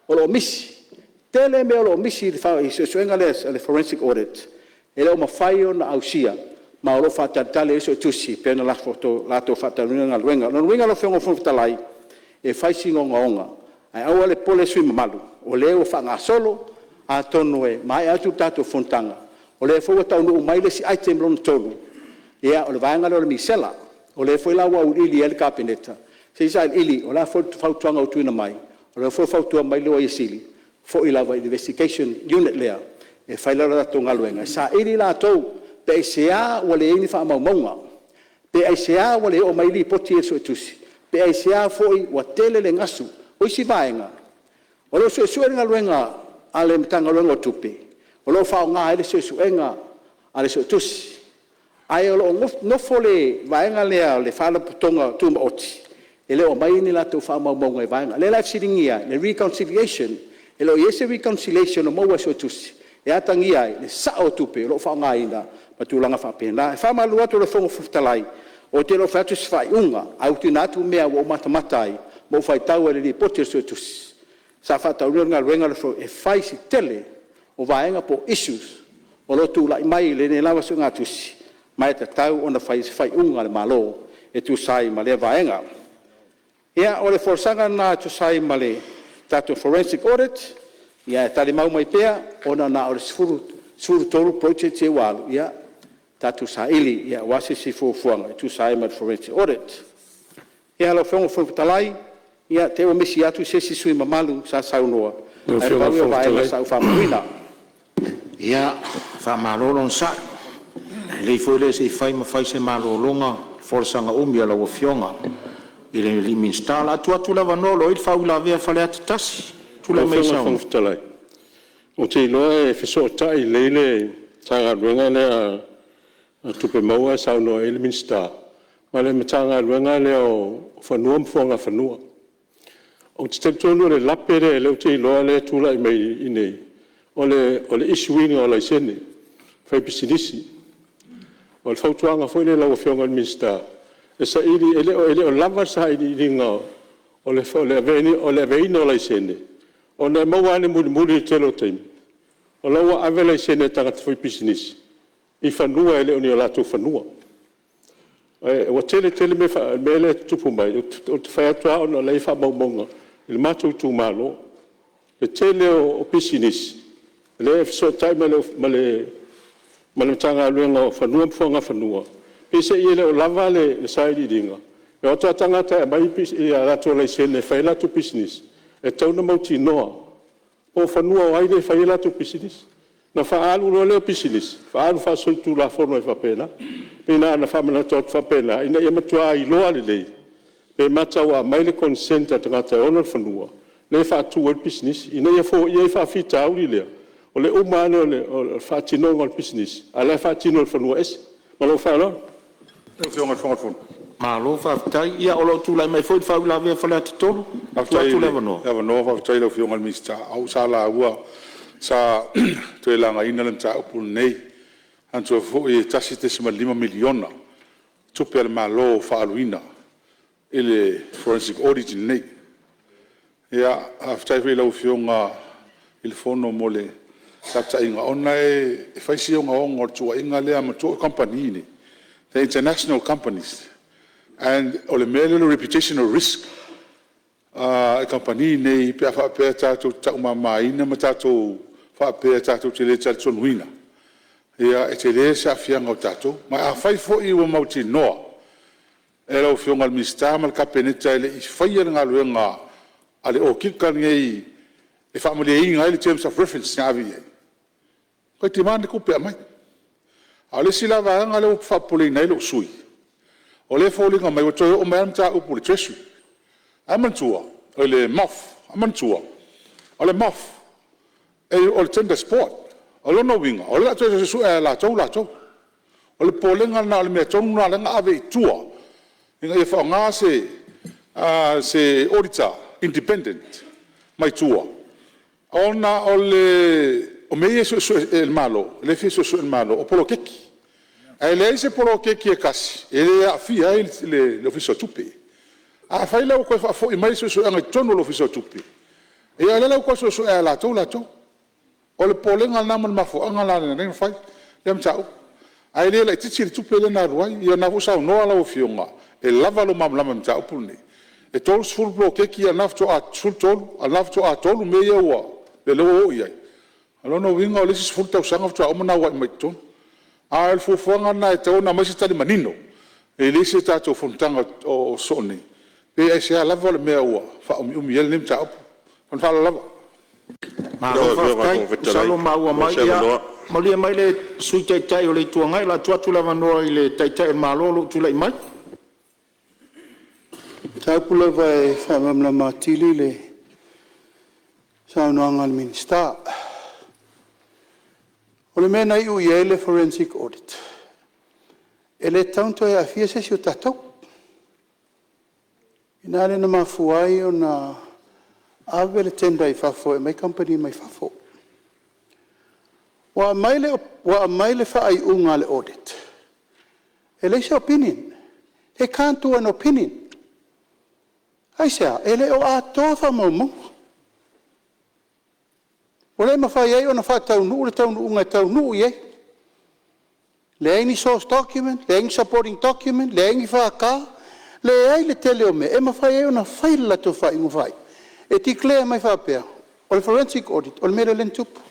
Speaker 1: o lo o misi. E tele mea o lo o misi i le suesuega lea a le forensic audit e le o mafai ona ausia ma o lo o faatalitali ai le Suetusi pei ona latou faatalanoaina le galuega. O lona uiga lau Afioga i le Fofoga Fetalai, e fai sina ogaoga ae aua le popole sui usufono mamalu o lea ua faagasolo. Atonu e maea atu le tatou fonotaga o lea foi ua taunuu mai le isi item lona tolu, o le vaega lea o le misela. O lea foi la ua auiliili i ai le Kapeneta, se i sailiili o le a foi le fautuaga ua tuuina mai, o lea foi ua fautua mai le Loia Sili, foi lava i le Investigation Unit lea e fai le latou galuega e saili latou pe aisea ua leai ai ni faamaumauga, pe aisea ua le oo mai ai lipoti ia i le Suetusi, pe aisea foi ua tele le gasu. O isi vaega, o lo o suesue le galuega a le Matagaluega o Tupe o lo o faaaoga ai le suesuega a le Suetusi, ae o lo o nofo le vaega lea o le Faalapotopotoga Tumaoti e le o aumaia ni latou faamaumauga i vaega. O lea la e fesiligia ai le reconciliation. E le o i ai se reconciliation o maua e le Suetusi e atagia ai le sao o tupe o lo o faaaogaina ma tulaga faapena. E faamalulu atu i lau Afioga i le Fofoga Fetalai, ou te le o fai atu se faaiuga, ae ua tuuina atu mea ua ou matamata ai ma ou faitau ai i le Lipoti a le Suetusi sa faataunuuina le galuega e fai si tele o vaega po o issues o lo o tulai mai i lenei lava suegatusi, ma e tatau ona fai i ai se faaiuga a le Malo e tusa ai ma lea vaega. Ia, o le folasaga lena e tusa ai ma le tatou forensic audit, ae talimau mai pea ona na o le 13 projects ia ua alu, ia tatou saili aua se isi fuafuaga e tusa ai ma le forensic audit. Ia lau Afioga i le Fofoga Fetalai, ia te i ua misi atu se isi sui usufono mamalu sa saunoa, ae pau ia o vaega sa ou faamauina. Ia, faamalo le onosai. E lelei foi lea se i fai ma fai se malologa i folasaga umi a lau Afioga i le Minisita. O le a tuu atu le avanoa o lo o i ai le faauilavea a Faleata 1.
Speaker 5: Lau
Speaker 3: Tulai mai e
Speaker 5: Afioga i le
Speaker 3: saunoa.
Speaker 5: Fofoga Fetalai, ou te iloa e fesootai lelei le Matagaluega lea o Tupe Maua e saunoa i ai le Minisita ma le Matagaluega lea o Fanua ma Fuagafanua. Ou te talitonu o le lape lea ou te iloa lea e tulai mai i inei, o le issue ina o laisene faipisinisi. O le fautuaga foi lea i lau Afioga i le Minisita e saili, e le o lava le sailiiliga o le aveina o laisene, ona e maua lava i le mulimuli i le tele o taimi, o la e ua ave laisene a tagata faipisinisi i fanua e le o ni o latou fanua. Ua tele tele mea ia e tutupu mai, ou te fai atu lava ona o la e i ai faamaumauga i le matou itumalo. Le tele o pisinisi lea e fesootai ma le Matagaluega o Fanua ma Fuagafanua, peiseai e le o lava le sailiiliga, e o atu lava tagata e aumai a latou laisene e fai ai latou pisinisi, e tatau ona mautinoa po o fanua o ai lea e fai ai latou pisinisi. Ona faaalu loa lea o pisinisi, faaalu faasolitulafono ai faapena. Pei na ona faamanatu atu faapena, ina ia matua iloa lelei pe mata ua aumai le consent a le tagata e ona le fanua lea e faatu ai le pisinisi, ina ia foia ai le faafitauli lea, o le uma ane o le faatinoga o le pisinisi, a o la e faatino i le fanua ese. Ma lou faaaloalo.
Speaker 3: Malo faafetai. Ia o lo o tulai mai foi le faauilavea a Faleata 3. Tuu
Speaker 6: Faafetai
Speaker 3: atu
Speaker 6: i
Speaker 3: le
Speaker 6: le
Speaker 3: avanoa.
Speaker 6: avanoa faafetai i lau Afioga i le Minisita. O au sa lauga, sa toe lagaina le mataupu lenei. Manatua foi e $1.5 miliona tupe a le Malo ua faaaluina i le forensic audit lenei. Faafetai foi i lau Afioga i le Fono mo le lapataiga, ona e fai si ogaoga o le tuuaiga lea. Manatua o kamupani nei, they are international companies and o le mea lea o le reputational risk a kamupani nei pe a faapea tatou te taumamaina ma tatou faapea tatou te le talitonuina, ia e tele se aafiaga o tatou. Ma afai foi ua mautinoa e lau Afioga i le Minisita ma le Kapeneta e le i faia le galuega a le okika lenei e faamalieina ai le terms of reference na ave i ai, toe demand le tupe e aumai. A o le isi la vaega lea ua faapopoleina ai lou sui usufono, o lea e foliga mai ua toe oo mai lava le mataupu i le Treasury, oi le MOF. Ae manatua, o le MOF o le Tenders Board. O lona uiga, o lea o le a toe suesue lava e latou latou. O le popolega lena o le mea tonu lena o lea na ave i tua ina ia faaaoga se auditor independent mai tua, ona o mea ia e suesue e le Malo, lea e fia suesue e le Malo o poloketi. Ae leai se poloketi e tasi e le aafia ai le Ofisa o Tupe. Afai la ua toe faafoi mai le suesuega i totonu o le Ofisa o Tupe, ia o lea la ua toe suesue lava e latou latou. O le popolega lena ma le mafuaaga lena na ala ai ona fai lea mataupu. Ae le laitiiti le tupe lea na alu ai. Ia o lena foi ua saunoa lau Afioga e lava lou malamalama i le mataupu lenei, e 30 poloketi a o lena faatoa 13, a o lena faatoa 3 mea ia ua… lea ua oo i ai. O lona uiga o le isi 10 tausaga faatoa uma ona auai mai i totonu. A o le fuafuaga lena e tatau ona aumai se tali manino, e le o se tatou fonotaga o sosoo nei, pe aisea lava le mea ua faaumiumi ai lenei mataupu. Ma le faaaloalo lava.
Speaker 3: Malo faafetai. Masalo ua maua mai. Ia malie mai le Sui Taitai o le Itu Agai, o le a tuu atu le avanoa i le Taitai o le Malo o lo o tulai mai.
Speaker 2: O le mataupu lava e faamalamalama atili le saunoaga a le Minisita. O le mea na iu i ai le forensic audit, e le tatau ona toe aafia se isi o tatou. O i ina lea na mafua ai ona ave le tender i fafo e aumai kamupani mai fafo. Ua aumai le faaiuga a le audit, e leai se opinion, they can't do an opinion. Aisea? E le o atoa faamaumauga. Ua le mafai ai ona faataunuu le taunuuga e taunuu i ai. Leai ni source document, leai ni supporting document, leai ni FK, leai le tele o mea e mafai ai ona fai le latou faaiuga faaiu e declare mai faapea, o le forensic audit o le mea lea na tupu.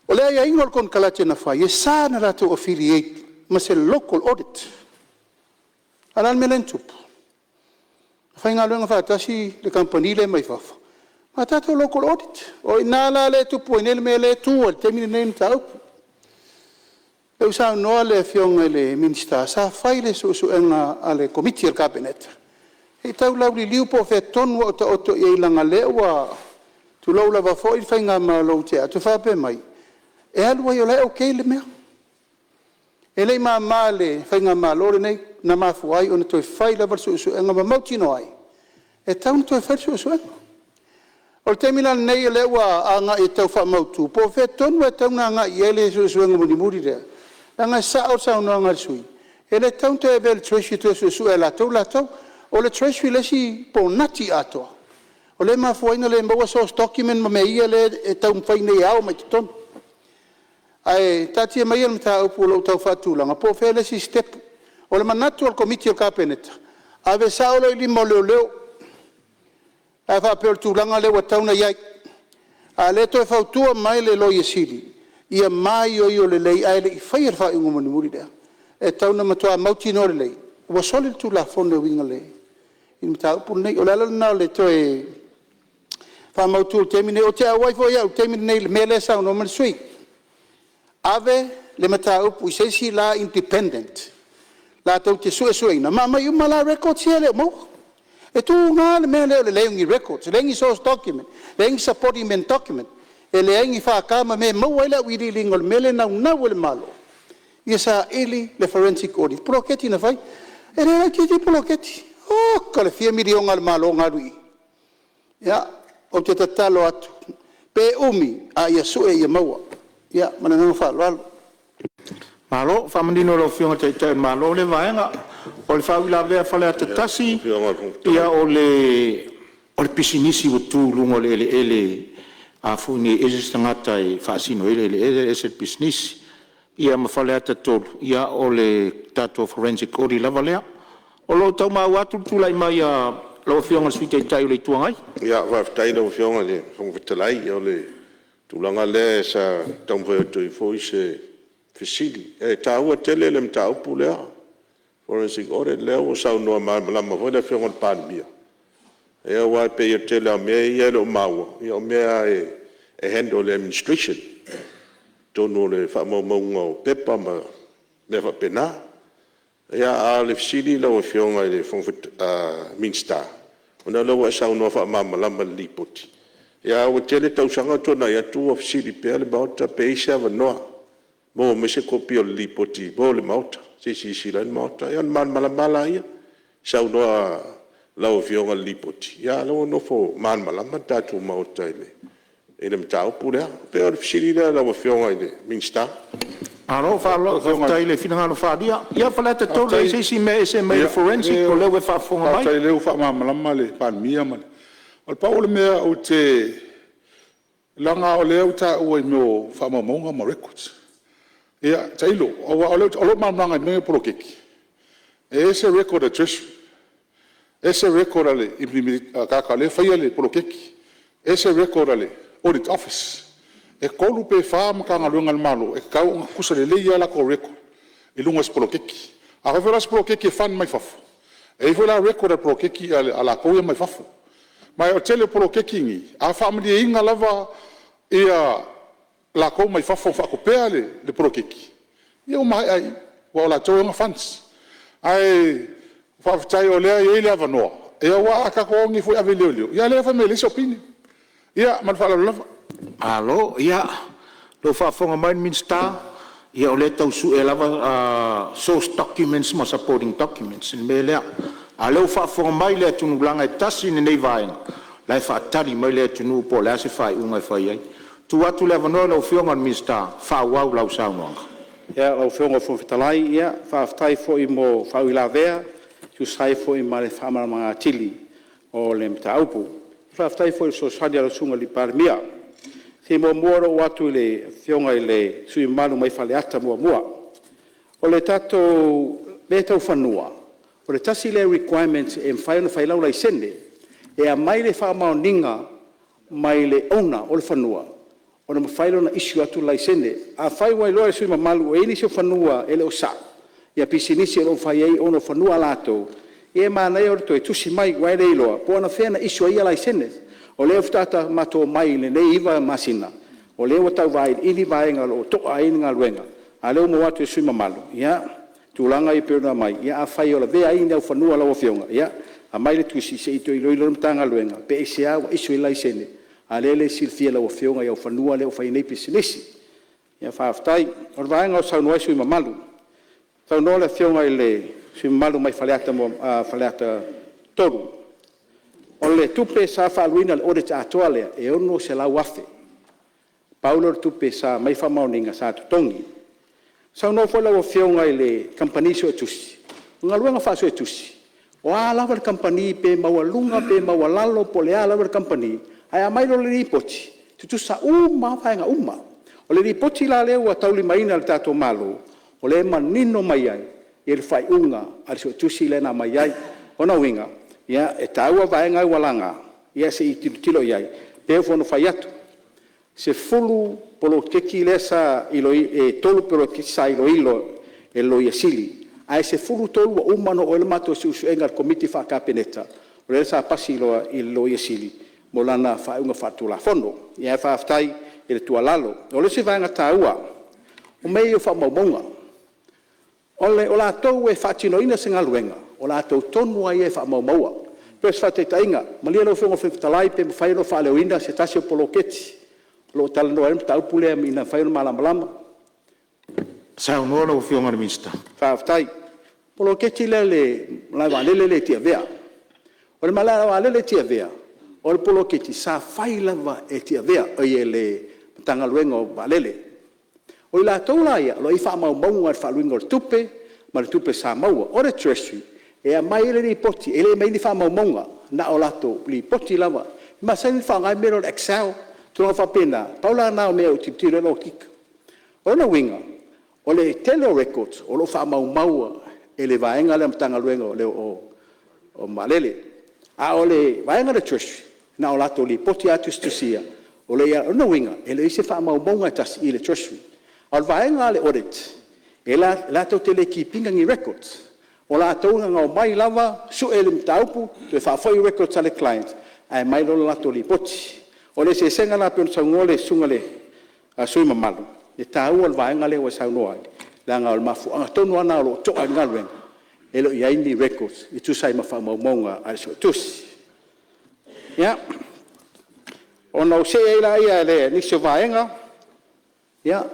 Speaker 2: O le aiaiga o le konekarate na fai, e sa ona latou affiliate ma se local audit. A o le a le mea lea na tupu? Na faigaluega faatasi le kamupani lea mai fafo ma tatou local audit. O i ina la lea e tupu ai nei le mea lea e tu ai i le taimi lenei le mataupu. O lea ua saunoa le Afioga i le Minisita, sa fai le suesuega a le Komiti a le Kapeneta se i tau lauliliu po o fea tonu lava ua taoto i ai leaga o lea ua, tulou lava foi le faigamalo ua tea atu faapea mai, e alu ai o la e okay le mea. E le i mama i le faigamalo lenei na mafua ai ona toe fai lava le suesuega ma mautinoa ai, e tatau ona toe fai le suesuega. O le taimi la lenei o lea ua agai e tau faamautu po o fea tonu lava e tatau ona agai i ai le suesuega mulimuli lea, leaga e sao le saunoaga a le sui usufono, e le tatau ona toe avea i le Treasury e toe suesue e latou latou. O le Treasury le isi ponati atoa, o lea e mafua ai ona le maua source document ma mea ia lea e taumafai nei e ao mai totonu. Ae taatia maia le mataupu o lo o tau faatulaga po o fea le isi sitepu. O le manatu o le Komiti o le Kapeneta, ave sao loa i lima o leoleo, pe a faapea o le tulaga lea ua tatau ona i ai. A o lea e toe fautua mai le Loia Sili, ia maioio lelei ae le i faia le faaiuga mulimuli lea. E tatau ona matua mautinoa lelei ua soli le Tulafono e uiga i le mataupu lenei. O le ala lena o le toe faamautu i le taimi lenei. Ou te auai foi au i le taimi lenei i le mea lea e saunoa mai ai le sui usufono, ave le mataupu i se isi la independent latou te suesueina ma aumai uma la records ia e le o maua. E tuga le mea lea o le leai o ni records, leai ni source document, leai ni supporting document, e leai ni FK ma mea e maua ai le auiliiliga o le mea lea e naunau ai le Malo Ia saili le forensic audit i poloketi na fai. E le laitiiti le poloketi, oka le fia miliona a le Malo na alu i i. Ia, ou te tatalo atu, pe umi ae ia sue ia maua. Ia ma le agaga faaaloalo.
Speaker 3: Malo faamanino e lau Afioga i le Taitai o le Malo lea vaega. O le faauilavea a Faleata 1, ia o le pisinisi ua tu i luga o le eleele a foi nei e ese se tagata e faasino ai le eleele ese le pisinisi. Ia ma Faleata 3, ia o le tatou forensic audit lava lea. O lo o tau maua atu le tulai mai a lau Afioga i le Sui Taitai o le Itu Agai.
Speaker 7: Faafetai i lau Afioga i le Fofoga Fetalai. O le tulaga lea sa taumafai atu ai foi se fesili. E taua tele le mataupu lea, forensic audit lea ua saunoa malamalama foi le Afioga i le Palemia, aua e pei o le tele lava o mea ia e le o maua, o mea lava e handle e le administration i totonu o faamaumauga o pepa ma mea faapena. A o le fesili i lau Afioga i le Minisita, ona o lea ua e saunoa faamalamalama i le Lipoti, ae ua tele tausaga o tuanai atu o fesili pea le Maota pe i ai se avanoa e maua mai se kopi o le Lipoti mo le Maota, se i silasila ai le Maota, ia ona malamalama lava lea. Saunoa lau Afioga i le Lipoti, a o lea ua nofo malamalama le tatou Maota i le mataupu lea. E pei o le fesili lea i lau Afioga i le Minisita.
Speaker 3: Malo faafetai i le finagalo faaalia. Ia Faleata 3, e i ai se isi mea e ese mai le forensic o lea ua e faafofoga mai? Faafetai o lea ua faamalamalama le Palemia ma le… Na pau o le mea ou te… leaga o lea ua taua i mea o faamaumauga ma records. Ia tailo, aua o lou malamalamaga i mea nei o poloketi, e ese record a le Treasury, ese record a le tagata o lea e faia le poloketi, ese record a le Audit Office. E 3 pe 4 Matagaluega a le Malo e tatau ona tutusa lelei lava latou record i luga o se poloketi. Afai foi la o se poloketi e fund mai fafo, e i ai foi la record a le poloketi a latou ia mai fafo. Ma o le tele o poloketi nei, a faamalieina lava latou mai fafo o faatupea le poloketi, ia ua maea ai i i, aua o latou e ona funds. Ae faafetai o lea e i ai le avanoa, aua a tatou o nei foi e ave i leoleo, ia a o lea e fai mai e leai se opinion. Ia ma le faaaloalo lava. Malo. Ia, o lo o faafofoga mai le Minisita, ia o lea e tau sue lava source documents ma supporting documents i le mea lea. A o lea ua faafofoga mai le atunuu, leaga e tasi lenei vaega o la e faafofoga mai le atunuu po o le a se faaiuga e fai ai. Tuu atu le avanoa i lau Afioga i le Minisita e faaauau lau saunoaga.
Speaker 1: Ia, lau Afioga i le Fofoga Fetalai, faafetai foi mo faauilavea e tusa ai foi ma le faamalamalamaina atili o le mataupu. Faafetai foi i le fesoasoani a lau Susuga i le Palemia. Se i muamua ona ou oo atu i le Afioga i le sui usufono mamalu mai Faleata 1. O le tatou mea tau fanua, o le tasi lea requirement e mafai ona fai ai lau laisene, e aumai le faamaoniga mai le owner o le fanua ona mafai lea ona issue atu le laisene. Afai ua iloa e le sui usufono mamalu ua i ai nisi o fanua e le o sao pisinisi o lo o fai ai ona o fanua a latou, ia e manaia le toe tusi mai aua e le iloa po o anafea na issue ai ia laisene. O lea faatoa matou omai i lenei 9 masina o lea ua tau vailiili vaega o lo o to'a ai le galuega, a o lea ua maua atu e le sui usufono mamalu tulaga ia e pei ona aumai. Ia afai o lavea ai ni fanua o lau afioga, ia aumai le tusi se i toe iloilo ai le Matagaluega pe aisea ua issue ai laisene a o lea e le silafia e lau afioga i au fanua lea ua fai ai nei pisinisi. Faafetai. O le vaega o saunoa ai sui usufono mamalu, saunoa le Afioga i le sui usufono mamalu mai Faleata 3, o le tupe sa faaaluina i le audit atoa lea, e $600,000. Pau lea o le tupe sa aumai faamaoniga sa totogi. Saunoa foi lau Afioga i le kamupani suetusi, o galuega faa-suetusi, o a lava le kamupani pe maualuga pe maualalo po o le a lava le kamupani, ae aumai loa le lipoti, e tutusa uma lava vaega uma. O le lipoti la lea ua taulimaina e le tatou Malo, o lea e manino mai ai le faaiuga a le suetusi lea na aumai ai. O lona uiga, e taua vaega ia ua laga, ia se i tilotilo i ai. E pei foi ona ou fai atu, e 10 poloketi lea sa iloilo, e 3 poloketi sa iloilo e le Loia Sili, ae 13 ua uma ona oo i ai le matou suesuega e le Komiti Faa-Kapeneta, o lea sa pasi loa i le Loia Sili mo lana faaiuga faale-Tulafono. Ae faafetai i le tuualalo. O le isi vaega taua, o mea ia o faamaumauga. O latou e faatinoina se galuega, o latou tonu lava ia e faamaumauina. Mo se faataitaiga, malie lau Afioga i le Fofoga Fetalai pe mafai ona ou faaleoina se tasi o poloketi o lo o talanoa ai le mataupu lea ina ia mafai ona malamalama.
Speaker 3: Saunoa lau Afioga i le Minisita.
Speaker 1: Faafetai. O le poloketi lea i le malaevaalele lea i Tiavea. O le malaevaalele i Tiavea, o le poloketi sa fai lava e le Matagaluega o Vaalele. O i latou la ia, o lo o i ai faamaumauga i le faaaluina o le tupe ma le tupe sa maua. O le Treasury, e aumai ai le lipoti, e le aumaia ni faamaumauga, na o latou lipoti lava. E masani ona faaaoga le mea lea o le excel, tulaga faapena. Pau la na o mea e tilotilo i ai le okika. O lona uiga, o le tele o records o lo o faamaumau e le vaega lea a le Matagaluega o Vaalele. A o le vaega lea a le Treasury, na o latou lipoti lava tusitusia ia, o lona uiga, e leai se faamaumauga e tasi i le Treasury. A o le vaega a le Audit, latou te le keep ina ni records. O latou na ona omai lava sue le mataupu toe faafoi records a le client ae aumai loa le latou lipoti. O le eseesega lena pei ona saunoa le susuga i le sui usufono mamalu, i le taua o le vaega lea ua e saunoa ai, leaga o le mafuaaga tonu lava lena o lo o to'a ai le galuega, e le o i ai ni records e tusa ai ma faamaumauga a le Suetusi. Ia, ona ou see ai lea i nisi o vaega. Ia,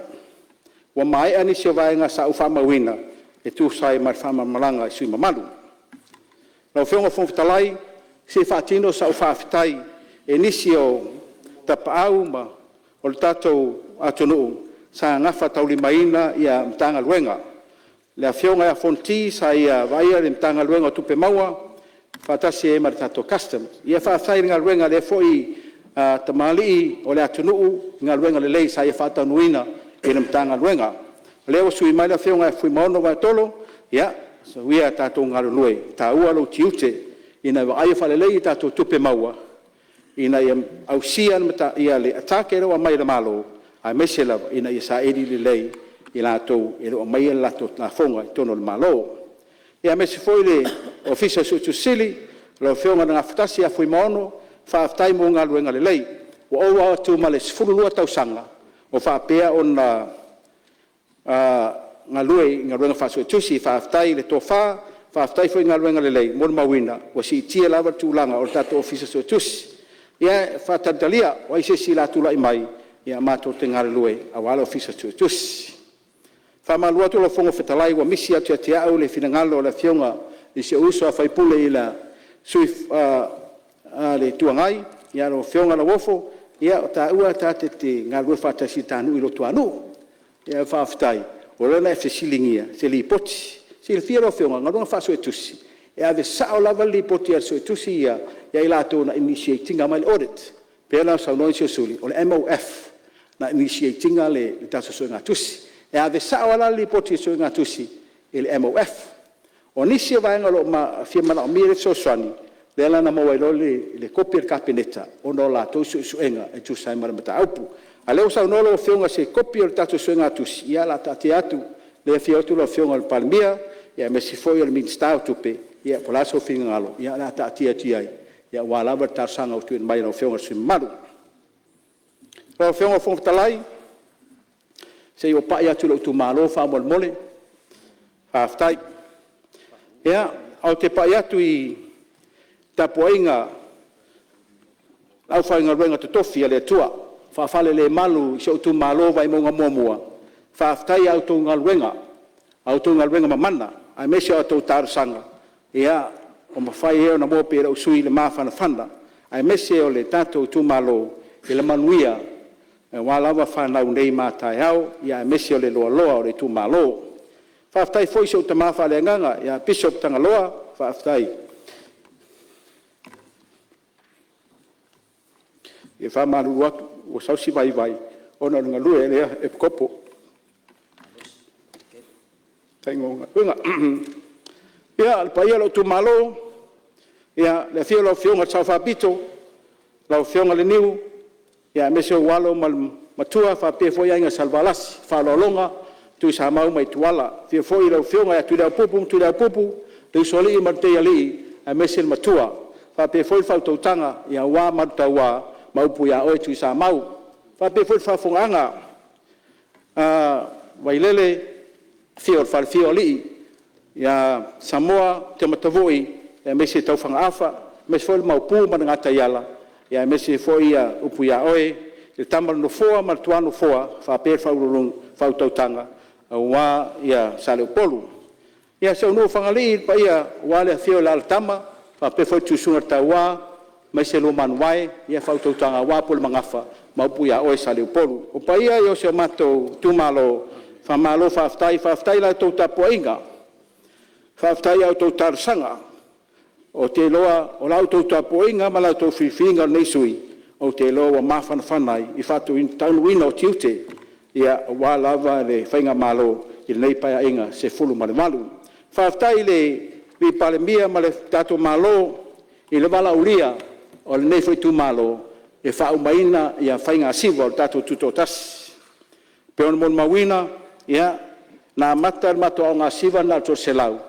Speaker 1: ua maea nisi o vaega sa ou faamauina e tusa ai ma le faamalamalamaga i sui usufono mamalu. Lau Afioga i le Fofoga Fetalai, se i faatino sau faafetai i nisi o tapaau o le tatou atunuu sa gafataulimaina Matagaluega. Le Afioga ia Fonoti sa ia vaaia le Matagaluega o Tupe Maua faatasi ai ma le tatou Customs. Ia faafetai i le galuega a lea foi tamalii o le atunuu i galuega lelei sa ia faataunuuina i le Matagaluega. O lea ua sui mai le Afioga ia Fuimaono Vaetolo, ia soia ia tatou galulue, e taua lou tiute ina ia vaaia faalelei a tatou tupe maua ina ia ausia le target lea ua aumai e le Malo, aemaise lava ina ia saili lelei e latou o lo o aumaia le latou lafoga i totonu o le Malo. Ia aemaise foi le Ofisa o le Suetusi Sili lau Afioga i le Gafatasi ia Fuimaono, faafetai mo galuega lelei. Ua ova atu ma le 12 tausaga o faapea ona galue i galuega faa-Suetusi. Faafetai i le tofa, faafetai foi i galuega lelei, molimauina ua siitia lava le tulaga o le tatou Ofisa Suetusi. Ia e faatalitalia, o ai se isi o le a tulai mai, ia matou te galulue aua le Ofisa Suetusi. E faamalulu atu lau Afioga i le Fofoga Fetalai ua misi atu ia te au le finagalo o le Afioga i si ou uso a sui usufono le sui o le Itu Agai, lau Afioga Lauofo, ia o taua ta te galulue faatasi i le ta nuu i Luatuanuu. Ae faafetai ua leva ona e fesiligia se lipoti. E silafia lau Afioga, o galuega faa-Suetusi, e ave sao lava le lipoti a le Suetusi ia ia i latou na initiate ina mai le audit. E pei ona saunoa nisi o sui usufono, o le MOF na initiate ina le tatou suegatusi. E ave sao lava la le lipoti a le suegatusi i le MOF. O nisi o vaega o lo o fia manaomia le fesoasoani, lea la na maua ai loa le kopi a le Kapeneta ona o latou suesuega e tusa ai ma le mataupu. A o lea ua saunoa lau Afioga i se kopi o le tatou suegatusi, ia o le a taatia atu, o lea e afio atu lau Afioga i le Palemia aemaise foi o le Minisita o Tupe, ia po o le a sou finagalo, ia o le a taatia atu i ai aua lava le talosaga ua tuuina mai e lau Afioga i le sui usufono mamalu. Lau Afioga i le Fofoga Fetalai, se i ou pai atu i lou itumalo faamolemole. Faafetai. Ia, ou te pai atu i le tapuaiga a le aufaigaluega totofi a le Atua ua faafalelemalu i si ou itumalo o Vaimauga 1, faafetai i a outou galuega, a outou galuega mamana aemaise o a outou talosaga ua mafai ai ona maua pea e lou sui usufono le mafanafana aemaise o le tatou itumalo i le manuia aua lava fanau nei ma a taeao, aemaise o le loaloa o le itumalo. Faafetai foi i si ou tama faaleagaga ia Bishop Tagaloa, faafetai. E faamalulu atu ua sau si vaivai ona o le galue e le Epikopo i le faiga o galuega. Ia, le paia i lou itumalo, le afio o lau Afioga i le Sao Faapito, lau Afioga Leniu, aemaise ou alo ma le matua faapea foi aiga Salevalasi, Faaaloaloga, Tuisamau ma Ituala. Afio foi lau Afioga ia Tuliaupupu ma Tuliaupupu, le Usoalii ma le Teialii aemaise le matua, faapea foi le faautautaga aua Malutaua ma upu ia oe Tuisamau. E faapea foi le faafofogaaga a Vailele, afio le falefia o Alii ia Samoa Tematavui aemaise Taufagaafa aemaise foi le Maopu ma le Gataiala, aemaise foi upu ia oe le Tama a le Nofoa ma le Tuanofoa faapea le faautautaga aua Saleupolu. Ia, si ou nuu o Fagalii i le paia aua le afio o alaala ma Tama, faapea foi le Susuga i le Taua aemaise lua Manuvae, le faautautaga aua pule ma gafa ma upu ia oe Saleupolu. O paia ia o si o matou itumalo, faamalo faafetai. Faafetai i la outou tapuaiga, faafetai i a outou talosaga. Ou te iloa o la outou tapuaiga ma la outou filifiliga o lenei sui usufono, ou te iloa ua mafanafana ai le faataunuuina o tiute aua lava le faigamalo i lenei Paeaiga XVIII. Faafetai i le Palemia ma le tatou Malo i le valaaulia o lenei foi itumalo e faaumaina faiga siva o le tatou Tutoatasi. E pei ona molimauina, na amata le matou aoga na o le toaselau,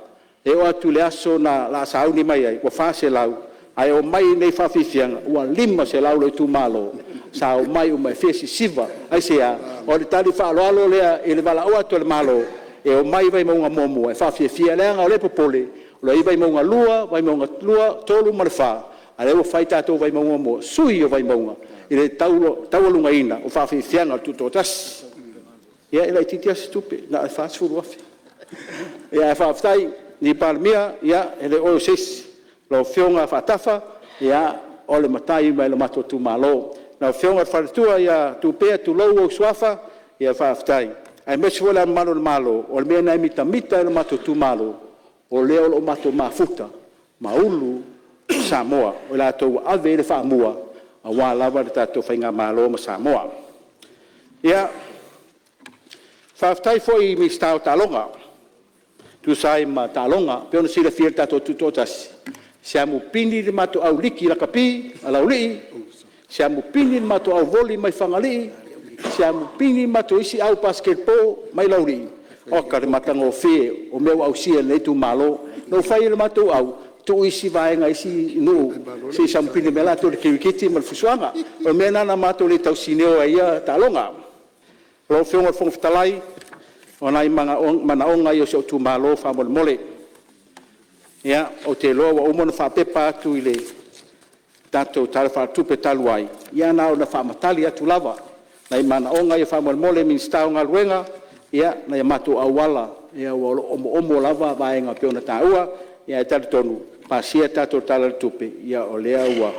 Speaker 1: e oo atu i le aso na sauni mai ai ua 400, ae omai i inei i faafiafiaga ua 500 lou itumalo sa omai uma e fia sisiva. Aisea? O le tali faaaloalo lea i le valaau atu a le Malo e omai i Vaimauga 1 e faafiafia, leaga o lea e popole o lo o i ai Vaimauga 2, Vaimauga 3 ma le 4, a o lea ua fai tatou Vaimauga 1, sui o Vaimauga i le taualugaina o faafiafiaga o le Tutoatasi. Ia e laitiiti lava se tupe na o le $40,000. Ae faafetai i le Palemia, e le o oe o se isi, o lau Afioga Faatafa, o le matai mai le matou itumalo. Lau Afioga i le faletua ia Tupea tulou ou suafa, ia faafetai, aemaise foi Le Ao Mamalu o le Malo, o le mea lena e mitamita ai lo matou itumalo, o lea o lo o matou mafuta ma ulu Samoa, o i latou ua ave i ai le faamua aua lava le tatou faigamalo ma Samoa. Ia, faafetai foi i le Minisita o Taaloga e tusa ai ma taaloga. E pei ona silafia e le tatou Tutoatasi, se amupini le matou au liki lakapi a Laulii, se amupini le matou au voli mai Fagalii, se amupini le matou isi au basketball mai Laulii. Oka le matagofie o mea ua ausia e lenei itumalo. Na ou fai i le matou au, tuu isi vaega i isi nuu se i siamupini mai latou i le kirikiti ma le fusuaga. O le mea lena na matou le tausinio ai i ia taaloga. Lau Afioga i le Fofoga Fetalai, o nai manaoga ia o si ou itumalo faamolemole. Ia, ou te iloa ua uma ona faapepa atu i le tatou Tala Faaletupe talu ai, ia na ona faamatali atu lava nai manaoga ia faamolemole. Minisita o Galuega, nai o matou auala o lo o omoomo lava vaega e pei ona taua, ae talitonu e pasia le tatou Tala o le Tupe, o lea ou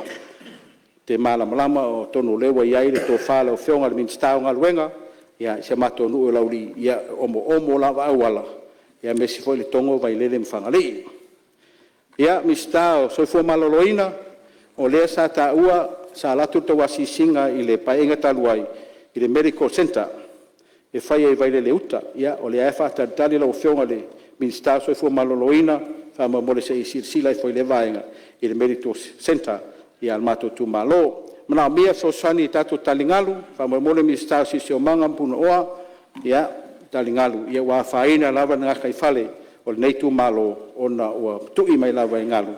Speaker 1: te malamalama atonu o lea ua i ai le tofa a lau Afioga i le Minisita o Galuega i si o matou nuu o Laulii, e omoomo lava auala, aemaise foi Letogo, Vailele ma Fagalii. Ia, Minisita o le Soifua Maloloina, o lea sa taua sa alu atu le tou asiasiga i le Paeaiga talu ai i le Medical Center e faia i Vailele Uta. Ia o lea lava e faatalitali lau Afioga i le Minisita o le Soifua Maloloina, faamolemole se i silasila ifo i lea vaega i le Medical Center a le matou itumalo. E manaomia le fesoasoani i tatou taligalu, faamolemole le Minisita o le Siosiomaga ma Punaoa, ia, taligalu ua afaina lava le gataifale o lenei itumalo ona ua tui mai lava e galu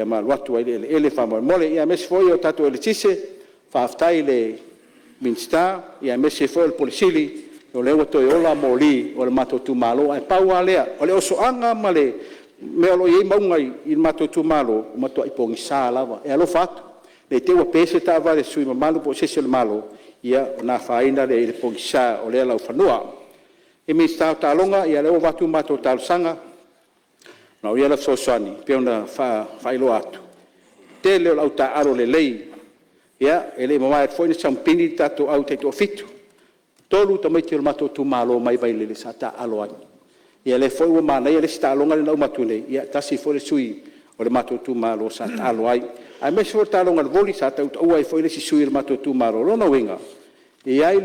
Speaker 1: ma alu atu ai i le eleele faamolemole. Ia aemaise foi o le tatou eletise, faafetai i le Minisita aemaise foi o le Ofisa Sili o lea ua toe ola moli o le matou itumalo. Ae pau lava lea, o le osoaga ma le mea o lo o i ai mauga i le matou itumalo, ua matuai pogisa lava. E alofa atu ne i te i ua pe se taavale a se sui usufono mamalu po o se isi o le Malo ona afaina lea i le pogisa o lea laufanua. Le Minisita o Taaloga, ia o lea ua avatu le matou talosaga, manaomia lau fesoasoani e pei ona faailoa atu, tele o le au taaalo lelei. Ia e le i mavae atu foi na siamupini le tatou au taitoafitu, e 3 tamaiti o le matou itumalo mai Vailele sa taaalo ai. Ia lea foi ua manaia le isi taaloga lea na uma atu nei, e tasi foi le sui o le matou itumalo sa taalo ai. Aemaise foi o le taaloga o le voli sa tautaua ai foi le isi sui o le matou itumalo. O lona uiga, e i ai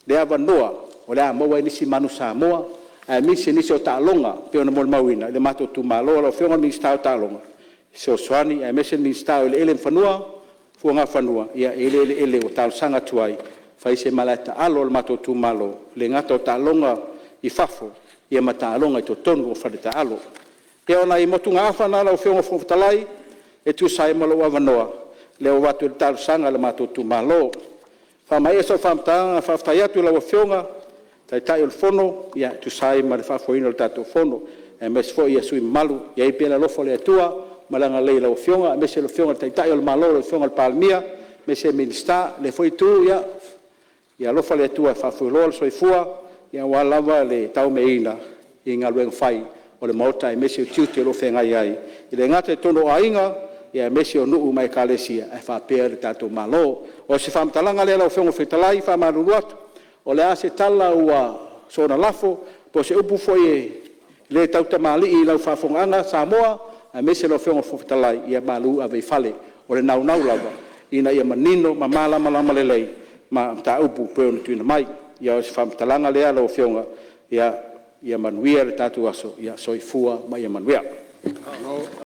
Speaker 1: le avanoa o le a maua ai nisi manu Samoa aemaise nisi o taaloga e pei ona molimauina i le matou itumalo. Lau Afioga i le Minisita o Taaloga, fesoasoani aemaise le Minisita o Eleele ma Fuagafanua, ia e i ai le eleele ua talosaga atu ai e fai se malae taalo a le matou itumalo, e le gata o taaloga i fafo a o taaloga i totonu o fale taaalo. Ia o nai motugaafa na lau Afioga i le Fofoga Fetalai e tusa ai ma lou avanoa lea ua avatu ai le talosaga a le matou itumalo. E faamaea sau faamatalaga, faafetai atu i lau Afioga i le Taitai o le Fono e tusa ai ma le faafoeina o le tatou Fono, aemaise foi sui usufono mamalu. Ia i ai pea le alofa o le Atua ma le agalelei i lau Afioga, aemaise le Afioga i le Taitai o le Malo lau Afioga i le Palemia, aemaise Minisita. Lea foi Itu, ia alofa le Atua e faafualoa le soifua aua lava le tauameaina i galuega fai a le Maota aemaise o tiute o lo o feagai ai, e le gata i totonu o aiga, aemaise o nuu ma Ekalesia ae faapea le tatou Malo. O se faamatalaga lea lau Afioga i le Fofoga Fetalai, e faamalulu atu, o le a se tala ua soona lafo po o se upu foi e le tautamalii i lau faafofogaaga Samoa aemaise lau Afioga i le Fofoga Fetalai, ia malu ave i fale. O le naunau lava ina ia manino ma malamalama lelei mataupu e pei ona tuuina mai. Ia o se faamatalaga lea lau Afioga, ia manuia le tatou aso. Soifua ma ia manuia.